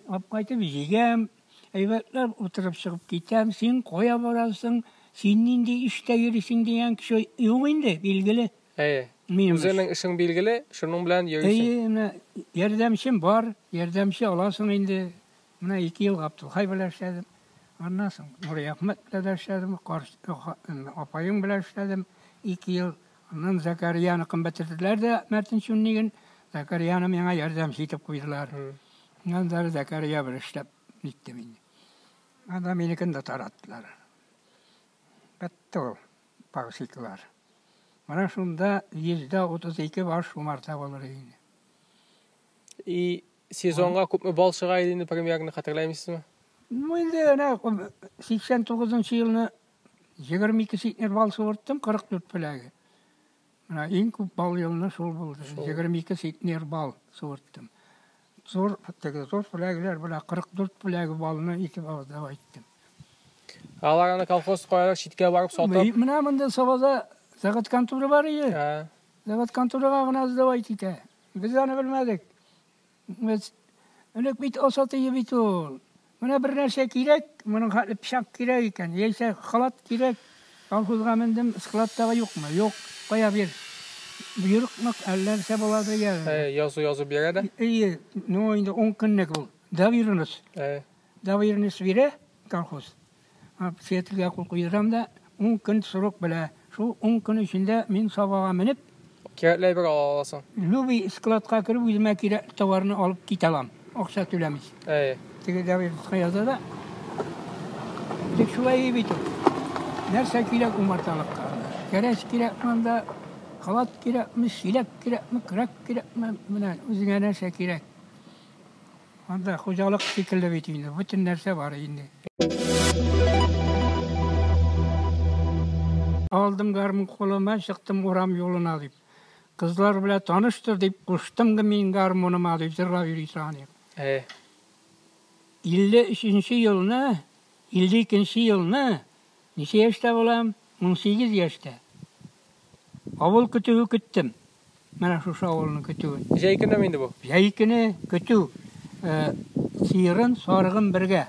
алып кайтып җигәм, әйбәтләп утырып чыгып китәм. Син кая барасың, син нинди эштә йөрисең дигән кеше юк инде, билгеле. Әйе. Минем эш. Үзеңнең эшең билгеле, шуның белән йөрисең. Әйе, менә ярдәмчем бар, ярдәмче аласың инде. Менә 2 ел Габдулхай белән эшләдем. Аннан соң Нури Әхмәт белән дә эшләдем, апаем белән эшләдем 2 ел. Аннан Закарияныкын бетерделәр дә Мәртен Чүнниген. Закарияны миңа ярдәмче итеп куйдылар. Аннан да Закария белән эшләп ниттем инде. Анда минекен дә тараттылар. Бетте ул пасекалар. Менә шунда 132 баш умарта булыр инде. И сезонга күпме бал чыга иде инде примерно, хәтерләмисезме? Ну инде әнә 89 елны 22 центнер бал суырттым, 44 фләге. Менә иң күп бал елны шул булды. 22 центнер бал суырттым. Зур, теге зур фләгеләр белән 44 фләге балны итеп авызда айттым. Алар аны колхоз каядыр читкә барып сатып. Менә монда Сабада завод конторы бар иде. Завод конторага гына сдавать итә. Без аны белмәдек. Без элек бит осаты бит ул. Менә бер нәрсә кирәк, моның хәтле пычак кирәк икән, яисә халат кирәк. Колхозга мендем, складтагы юкмы? Юк. Кая бир? Боерыкмы, әллә нәрсә булады я. Язу язып бирә дә. Әйе, ну инде 10 көнлек ул. Доверенность. Доверенность бирә колхоз. Председательгә кул куйдырам да, 10 көн срок белә. Шул 10 көн эчендә мин Сабага менеп, кирәкле әйбер ала аласың. Любой складка кереп, үземә кирәкле товарны алып китә алам. Акча түләмичә. Әйе. Теге доверенностька яза да. Тик шулай бит ул. Нәрсә кирәк умарталыкка? Кәрәз кирәк монда, Халат кирәкме, чиләк кирәкме, көрәк кирәкме, менә үзеңә нәрсә кирәк. Анда хуҗалык шикелле бит инде, бөтен нәрсә бар инде. Алдым гармун кулыма, чыктым урам юлына дип. Кызлар белән таныштыр дип куштым мин гармуныма дип җырлап йөри торган идем. Әйе. 53 елны, 52 елны ничә яшьтә булам? 18 яшьтә. Авыл көтүе көттем. Менә шушы авылның көтүен. Җәй көнеме инде бу? Җәй көне көтү. Сыерын, сарыгын бергә.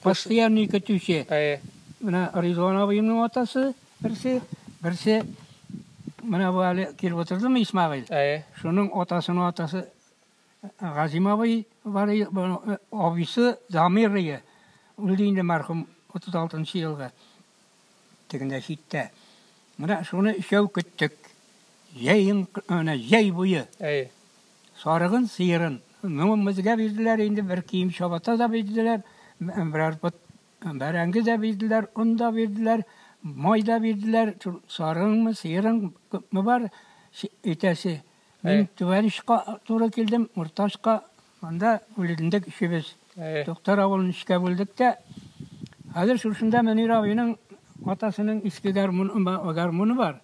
Постоянный көтүче. Әйе. Менә Ризван абыемның атасы берсе, берсе менә бу әле килеп утырдымы Исмәгыйль? Әйе. Шуның атасының атасы Газим абый бар, абыйсы Дамир ие. Үлде инде мәрхүм 36 елгы. Тегендә читтә. Менә шуны өчәү көттек. Җәен, менә җәй буе. Әйе. Сарыгын, сыерын. Ну, безгә бирделәр инде бер кием чабата да бирделәр, берәр пот бәрәңге дә бирделәр, он да бирделәр, май да бирделәр. Сарыгыңмы, сыерың күпме бар, итәсе. Мин түбән очка туры килдем, урта очка. Анда бүлендек өчебез. Туктар авылын өчкә бүлдек тә. Хәзер шушында Мөнир абыйның атасының иске гармуны бар.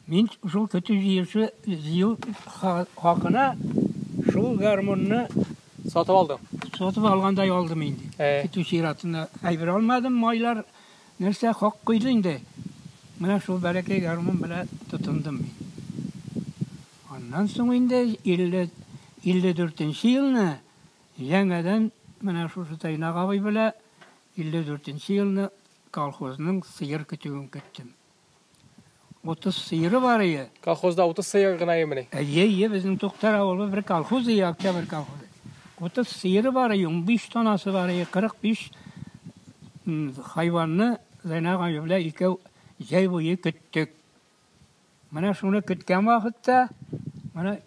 Мин шул көтү җыючы җыю хакына шул гармунны сатып алдым. Сатып алгандай алдым инде. Көтү чиратында әйбер алмадым, майлар нәрсә хак куйды инде. Менә шул бәләкәй гармун белән тотындым мин. Аннан соң инде 54 елны яңадан менә шушы Тайнак абый белән 54 елны колхозның сыер көтүен көттем. 30 сыеры бар ие. Колхозда 30 сыер гына емени? Әйе, әйе, безнең Туктар авылы бер колхоз ие, Октябрь колхозы. 30 сыеры бар ие, 15 тоннасы бар ие, 45 хайванны Зәйнәб абый белән икәү җәй буе көттек. Менә шуны көткән вакытта, менә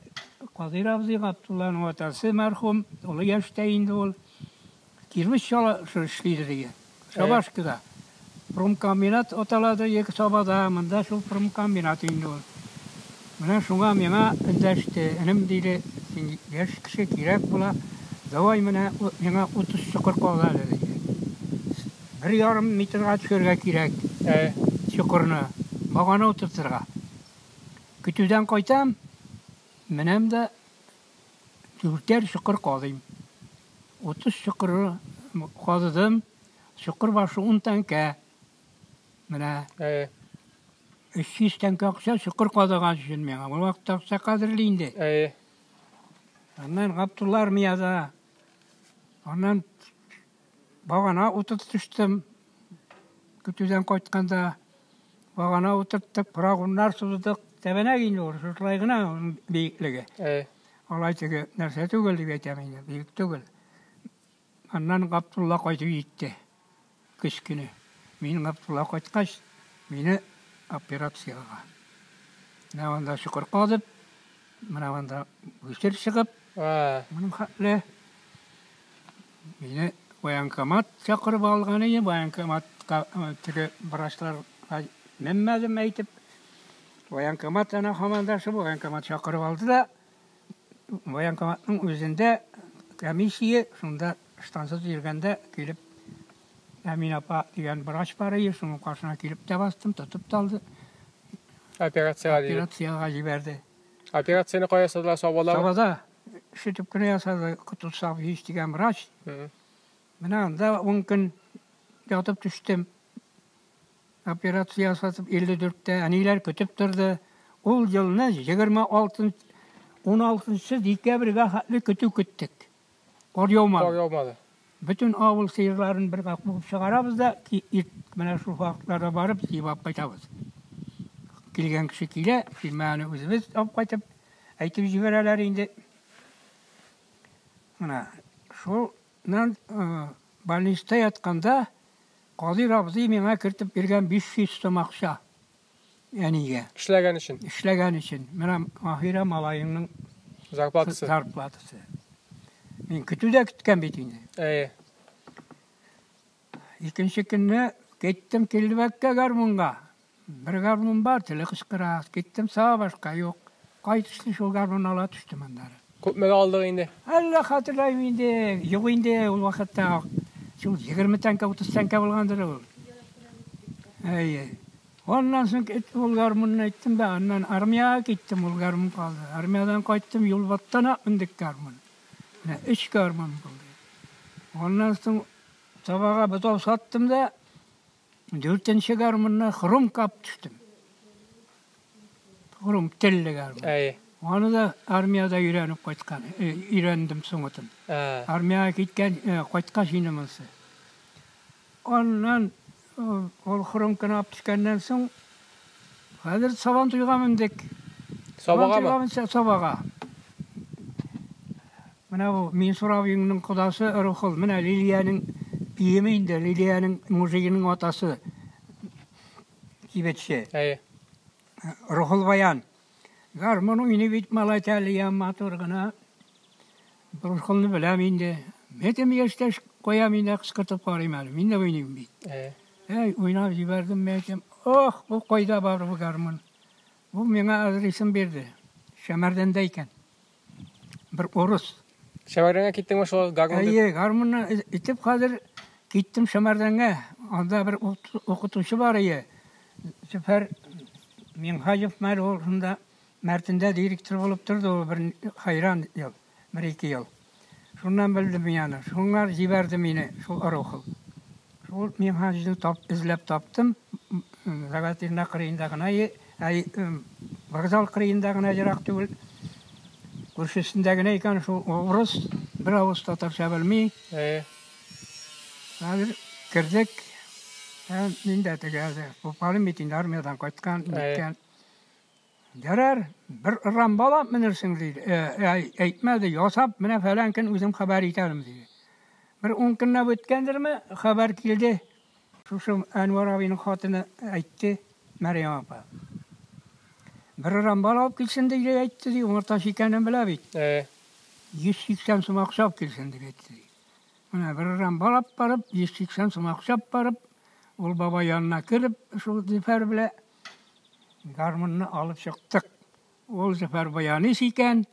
Кадыйр абзый Габдулланың атасы мәрхүм, олы яшьтә инде ул, кирпеч чала эшлидер дигән. Шабашкада. Промкомбинат аталады ике Сабада, монда шул промкомбинат инде ул. Менә шуңа миңа эндәште, энем диде, син яшь кеше кирәк була, давай менә миңа 30 чокыр кал әле диде. 1,5 метрга төшәргә кирәк. Чокырны багана утыртырга. Көтүдән кайтам, менәм дә 4 чокыр казыйм. 30 чокырны казыдым. Чокыр башы 10 тәңкә. Менә 300 тәңкә акча чокыр казыган өчен миңа. Бу вакытта акча кадерле инде. Аннан Габдулла армиядә. Аннан багана утыртып төштем. Көтүдән кайтканда багана утырттык, прогоннар суздык. Тәбәнәк инде ул, шушылай гына аның биеклеге. Алай теге нәрсә түгел дип әйтәм инде, биек түгел. Аннан Габдулла кайтып җитте. Көз көне. Мин Габдулла кайткач, мине операциягә. Менә анда чокыр казып, менә анда үсер чыгып, моның хәтле мине военкомат чакырып алган иде, военкоматка теге врачларга менмәдем әйтеп. Военкомат ана һаман да шул военкомат чакырып алды да, военкоматның үзендә комиссия, шунда штансыз йөргәндә килеп Әмин апа дигән врач бар иде, шуның каршына килеп тә бастым, тотып та алды. Операциягә диде. Операциягә җибәрде. Операцияне кая ясадылар, Сабада? Сабада. Шүтеп кенә ясады Кутусов һич дигән врач. Менә анда 10 көн ятып төштем. Операция ясатып 54-тә әниләр көтеп торды. Ул елны 26, 16 декабрьгә хәтле көтү көттек. Кар яумады. Кар яумады. Бөтен авыл сыерларын бергә куып чыгарабыз да, менә шул вакытларда барып җыеп алып кайтабыз. Килгән кеше килә, килмәгәнне үзебез алып кайтып, әйтеп җибәрәләр инде. Менә шуннан больницада ятканда Кадыйр абзый миңа кертеп биргән 500 сум акча әнигә. Эшләгән өчен. Эшләгән өчен. Менә Маһира малаеңның зарплатасы. Зарплатасы. Мин көтү дә көткән бит инде. Әйе. Икенче көнне киттем Килдебәккә гармунга. Бер гармун бар, теле кычкыра. Киттем Сабашка, юк. Кайтышлый шул гармунны ала төштем аннары. Күпмегә алдык инде? Әллә хәтерләмим инде, юк инде ул вакытта. Шул 20 тәңкә, 30 тәңкә булгандыр ул. Әйе. Аннан соң ул гармунны әйттем дә, аннан армиягә киттем, ул гармун калды. Армиядән кайттым, Юлбаттан ук мендек гармун. Менә өч гармун булды. Аннан соң Сабага бозау саттым да, дүртенче гармунны хрумка алып төштем. Хрум телле гармун. Әйе. Аны да армиядә өйрәнеп кайткан, өйрәндем соңытын. Армиягә киткән, кайткач инде монысы. Аннан ул хромканы алып төшкәннән соң, хәзер Сабан туйга мендек. Сабагамы? Сабага. Менә бу Минсур абыеңның кодасы Рухул, менә Лилиянең биеме инде, Лилиянең мужигының атасы, кибетче. Әйе. Рухул Баян. Гармун уйный бит малай тәлия матур гына. Рухулны беләм инде. Мәтем яшьтәш куям инде, кычкыртып карыйм әле. Мин дә уйныйм бит. Әйе. Әй, уйнап җибәрдем, мәтем. Ох, бу кайда бар бу гармун? Бу миңа адресын бирде. Шәмәрдәндә икән. Бер урыс. Шәмәрдәнгә киттеңме шул гармун дип? Әйе, гармунны итеп хәзер киттем Шәмәрдәнгә. Анда бер укытучы бар ие. Зөфәр Миңһаҗев мәл ул шунда Мәртендә директор булып торды ул бер хәйран ел, бер-ике ел. Шуннан белдем мин аны. Шуңар җибәрде мине шул Рухыл. Шул Миңһаҗны тап, эзләп таптым. Загатирна кырыенда гына, әй, вокзал кырыенда гына ерак түгел. Күршесендә генә икән шул урыс, бер авыз татарча белми. Әйе. Хәзер кердек. Ә, мин дә теге әле Бупалым бит инде армиядән кайткан, ниткән. Ярар, бер ырам бала менерсең, диде. Әйтмәде, ясап, менә фәлән көн үзем хәбәр итәрмен, диде. Бер 10 көннәп үткәндерме, хәбәр килде. Шушы Әнвәр абыйның хатыны әйтте, Мәрьям апа. Бер ырам бала алып килсен, диде, әйтте, ди, умартачы икәнен белә бит. 180 сум акча алып килсен, дип әйтте, ди. Менә бер ырам бал алып барып, 180 сум акча алып барып, ул бабай янына кереп, шул Зөфәр белән гармунны алып чыктык. Ул Зөфәр баянист икән.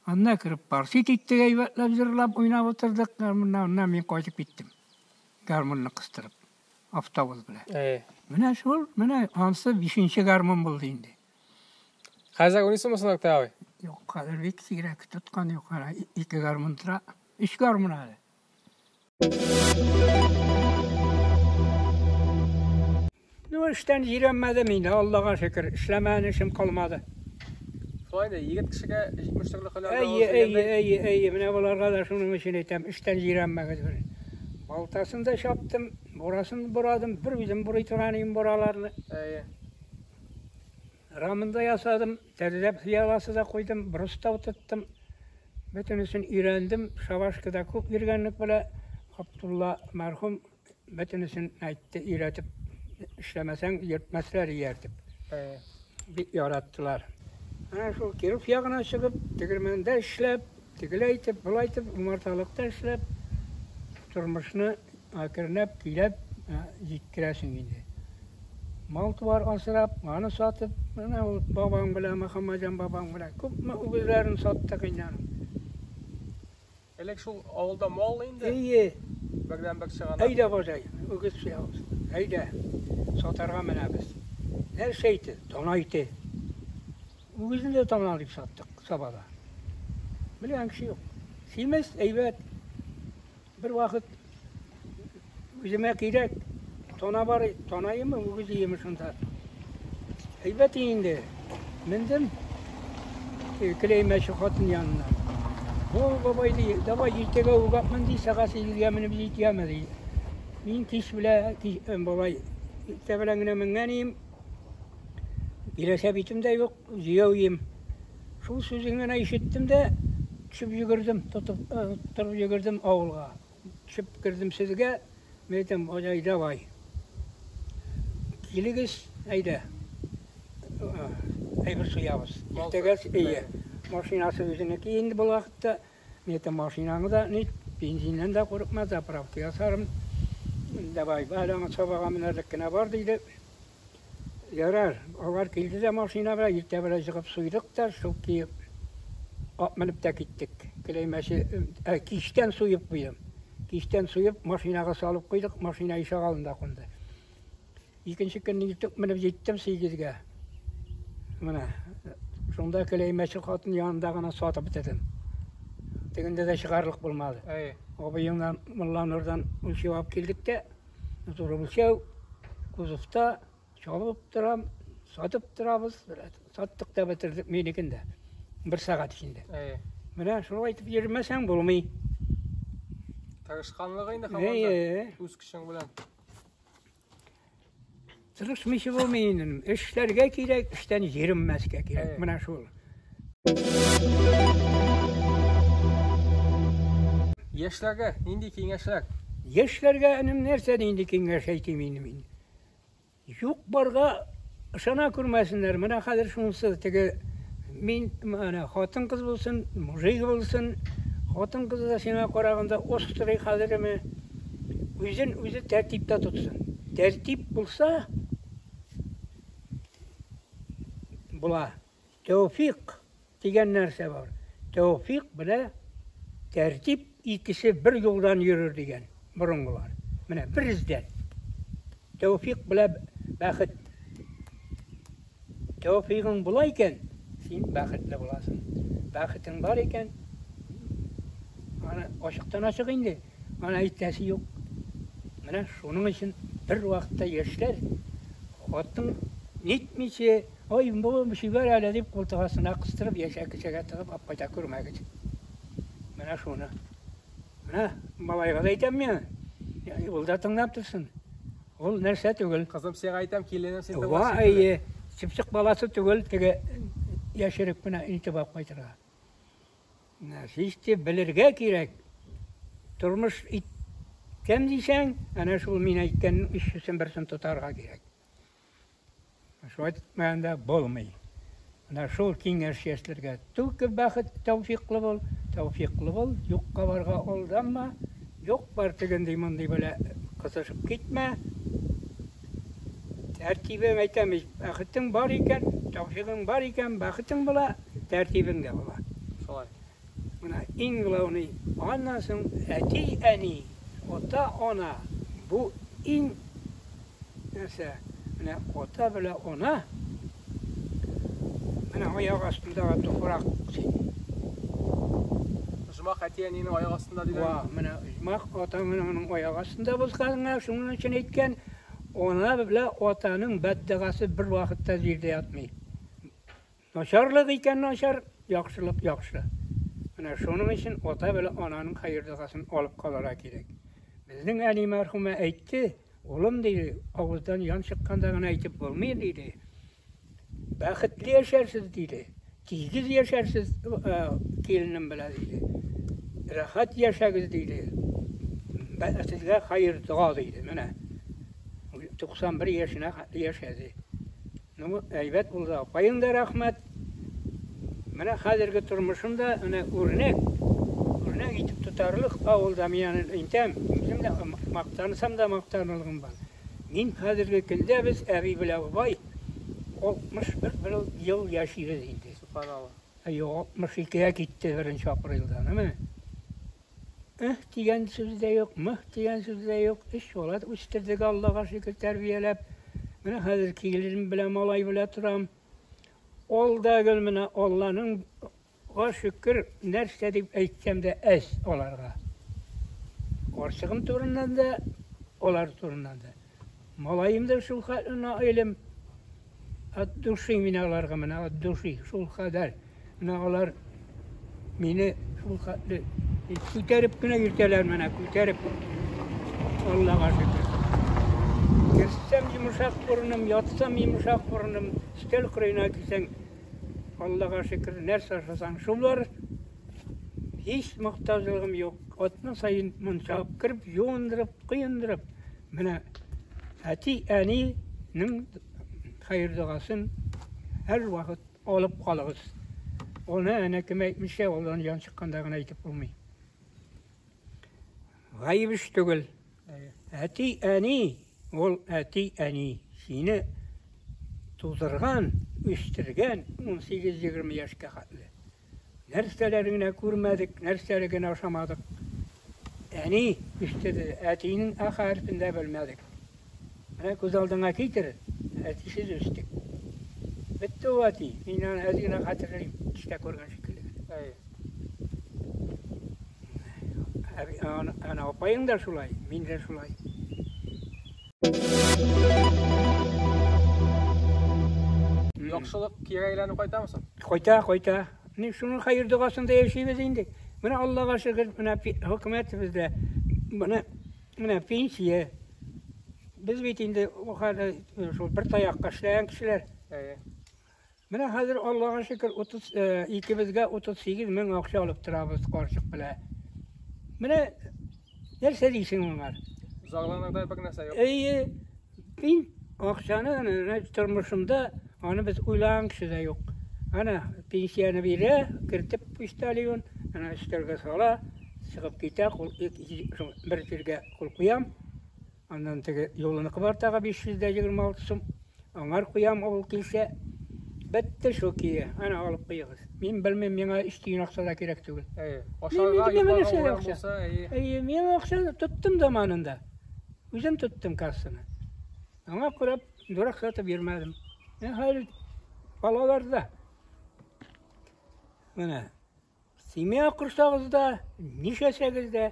Анда кереп парсит иттек, әйбәтләп җырлап, уйнап утырдык. Гармуннан аннан мин кайтып киттем. Гармунны кыстырып, автобус белән. Әйе. Менә шул, менә ансы бишенче гармун булды инде. Хәзер уйныйсыңмы соң, Октай абый? Юк, хәзер бик сирәк тоткан юк. Әнә ике гармун тора. Өч гармун әле. Ну, эштән җирәнмәдем инде, Аллага шөкер, эшләмәгән эшем калмады. Шулай инде, егет кешегә 70 төрле һөнәр Әйе, әйе, әйе, әйе, менә боларга да шуның өчен әйтәм, эштән җирәнмәгез бер. Балтасын да чаптым, бурасын бурадым, бер үзем бурый торган идем бураларны. Әйе. Рамын да ясадым, тәрәзә пыяласы да куйдым, брус та утырттым. Бөтенесен өйрәндем, шабашкада күп йөргәнлек белән Габдулла мәрхүм бөтенесен әйтте, өйрәтеп, эшләмәсәң, йөртмәсләр ияртеп. Бик яраттылар. Әнә шул Киров ягына чыгып, тегермәндә эшләп, тегеләй итеп, болай итеп, умарталыкта эшләп, тормышны әкренләп, көйләп җиткерәсең инде. Мал-туар асрап, аны сатып, менә ул бабаң белән, Мөхәммәтҗан бабаң белән күпме үгезләрен саттык инде аның. Элек шул авылда мал инде. Әйе. Бердән-бер чыганак. Әйдә, бажай, үгез суябыз. Әйдә, сатарга менәбез. Нәрсә ите? Тана ите. Үгезне дә тана дип саттык Сабада. Белгән кеше юк. Симез, әйбәт. Бер вакыт үземә кирәк, тана бар, тана име, үгез иеме шунда. Әйбәт инде. Мендем Келәймәче хатын янына. Бу бабай ди, давай иртәгә үк апмын ди, сәгать сигезгә менеп җитәме ди. Мин кич белә, бабай, иртә белән генә менгән идем. Биләсә битем дә юк, җәяү ием. Шул сүзен генә ишеттем дә, төшеп йөгердем, тотып, торып йөгердем авылга. Төшеп кердем сезгә, мин әйтәм, бабай, давай. Килегез, әйдә. Әйбер суябыз. Иртәгә, әйе, машинасы үзенеке инде бу вакытта. Мин әйтәм, машинаңны да нит, бензиннән дә курыкма, заправка ясарым. Давай, әле аңа Сабага менәрлек кенә бар, диде. Ярар, алар килде дә машина белән, иртә белән чыгып суйдык та, шул киеп ат менеп тә киттек. Келәймәче, ә, кичтән суеп куйдым. Кичтән суеп, машинага салып куйдык, машина ишегалдында кунды. Икенче көнне иртүк менеп җиттем 8-гә. Менә шунда келәймәче хатын янында гына сатып бетердем. Тегендә дә чыгарлык булмады. Әйе. Абыеңнан, Мулланурдан үлчәү алып килдек тә, зур үлчәү, кузовта чабып торам, сатып торабыз. Саттык та бетердек минекен дә. Бер сәгать эчендә. Әйе. Менә шулай итеп йөрмәсәң булмый. Тырышканлыгы инде һаман да. Әйе. Үз көчең белән. Тырышмыйча булмый инде. Эшләргә кирәк, эштән җиренмәскә кирәк. Менә шул. Яшьләргә нинди киңәшләр? Яшьләргә, энем, нәрсә нинди киңәш әйтим инде мин? Юк барга ышана күрмәсеннәр. Менә хәзер шунысы теге мин менә хатын-кыз булсын, мужик булсын, хатын-кыз да сиңа караганда острый хәзерме? Үзен үзе тәртиптә тотсын. Тәртип булса, була. Тәүфик дигән нәрсә бар. Тәүфик белә тәртип икесе бер юлдан йөрер дигән борынгылар. Менә бер эздән. Тәүфик белә бәхет. Тәүфигың була икән, син бәхетле буласың. Бәхетең бар икән, аны ачыктан ачык инде, аны әйтәсе юк. Менә шуның өчен бер вакытта яшьләр хатын нитмичә, ой, бу чибәр әле дип култык астына кыстырып, яшә кесәгә тыгып алып кайта күрмәгез. Менә шуны. Менә малайга да әйтәм мин. Ул да тыңлап торсын. Ул нәрсә түгел. Кызым, сиңа әйтәм, киленем, син Ва, тыңла. әйе, чыпчык баласы түгел, теге яшереп кенә илтеп алып кайтырга. Менә һич тә белергә кирәк. Тормыш иткән дисәң, әнә шул мин әйткәннең өчесен берсен тотарга кирәк. Шулай итмәгәндә булмый. Менә шул киңәш яшьләргә. Түлке бәхет, тәүфиклы бул, тәүфиклы бул, юкка барга алданма, юк бар тегенди мондый белә кызышып китмә. Тәртибең әйтәм, бәхетең бар икән, тәүфигың бар икән, бәхетең була, тәртибең дә була. Шулай. Менә иң главный, аннан соң әти-әни, ата-ана, бу иң нәрсә, менә ата белә ана, менә аяк астындагы туфрак син. Оҗмах әти-әнинең аяк астында диләр. Ва, менә оҗмах ата-ананың аяк астында булганга, шуның өчен әйткән, ана белә атаның бәддогасы бер вакытта җирдә ятмый. Начарлык икән начар, яхшылык яхшы. Менә шуның өчен ата белә ананың хәер догасын алып калырга кирәк. Безнең әни мәрхүмә әйтте, улым диде, авыздан ян чыкканда гына әйтеп булмый диде. Бәхетле яшәрсез диде. Тигез яшәрсез киленем белә диде. Рәхәт яшәгез диде. Сезгә хәер дога диде. Менә 91 яшенә яшәде. Ну, әйбәт булды. Апаең да рәхмәт. Менә хәзерге тормышымда менә үрнәк, үрнәк итеп тотарлык авылда мин аны әйтәм, үзем дә мактансам да мактанырлыгым бар. Мин хәзерге көндә без әби белән бабай 61 ел яшибез инде. Субханалла. Әйе, 62-гә китте 1 апрельдә, әме? Эһ дигән сүз дә юк, мыһ дигән сүз дә юк. Өч бала үстердек Аллага шөкер тәрбияләп. Менә хәзер киленем белән малай белән торам. Ул да гел менә Алланың га шөкер нәрсә дип әйтсәм дә әз аларга. Карчыгым турыннан да, алар турыннан да. Малаем да шул хәтле Наилем. От души мин аларга менә от души шул кадәр. Менә алар мине шул хәтле күтәреп кенә йөртәләр менә, күтәреп. Аллага шөкер. Керсәм йомшак урыным, ятсам йомшак урыным, өстәл кырыена килсәң, Аллага шөкер, нәрсә ашасаң шул бар. Һич мохтаҗлыгым юк. Атна саен мунча алып кереп, юындырып, коендырып, менә әти-әнинең хәер догасын һәрвакыт алып калыгыз. Аны әнә кем әйтмешә, алдан ян чыкканда гына әйтеп булмый. Гаеп эш түгел. Әти-әни, ул әти-әни сине Тудырган, үстергән 18-20 яшькә хәтле. Нәрсәләр генә күрмәдек, нәрсәләр генә ашамадык. Әни үстерде, әтинең А хәрефен дә белмәдек. Менә күз алдыңа китер, әтисез үстек. Бетте ул әти. Мин аны әз генә хәтерлим, төштә күргән шикелле. Әйе. Ана апаең да шулай, мин дә шулай. Яхшылык кире әйләнеп кайтамы соң? Кайта, кайта. Менә шуның хәер догасында яшибез инде. Менә Аллага шөкер, менә хөкүмәтебез дә менә менә пенсия. Без бит инде ул хәлдә шул бер таякка эшләгән кешеләр. Әйе. Менә хәзер Аллага шөкер 30 икебезгә 38 мең акча алып торабыз карчык белән. Менә нәрсә дисең моңар? Зарланырдай бер нәрсә юк. Әйе, мин акчаны менә тормышымда аны без уйлаган кеше дә юк. Ана пенсияне бирә, кертеп почтальон, ана өстәлгә сала, чыгып китә, кул, бер җиргә кул куям. Аннан теге юлыныкы бар тагы 526 сум. Аңар куям, ул килсә. Бетте шул көе. Ана алып куегыз. Мин белмим, миңа өч тиен акча да кирәк түгел. Әйе. Ашарга, йокларга урын булса, әйе. Әйе, мин акча тоттым заманында. Үзем тоттым кассаны. Аңа күрә дурак сатып йөрмәдем. Мин хәзер балаларда. Менә Семья корсагыз да, нишләсәгез дә,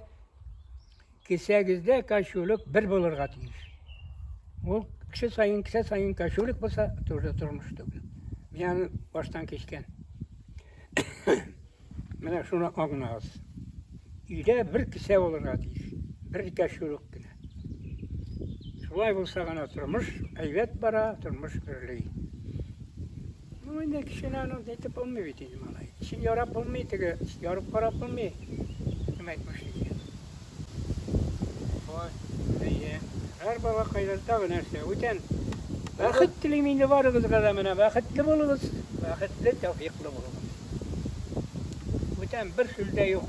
кесәгездә кошелек бер булырга тиеш. Ул кеше саен, кесә саен кошелек булса, тоже тормыш түгел. Мин аны баштан кичкән. Менә шуны аңлагыз. Өйдә бер кесә булырга тиеш. Бер кошелек кенә. Шулай булса гына тормыш әйбәт бара, тормыш гөрли. Ну, инде кешене аны әйтеп булмый бит инде, малай. Эчен ярап булмый, теге ярып карап булмый. Кем әйтмешли. Шулай. Әйе. Һәр балакайлар тагы нәрсә? Бүтән. Бәхет телим инде барыгызга да менә. Бәхетле булыгыз. Бәхетле, тәүфиклы булыгыз. Бүтән бер сүз дә юк.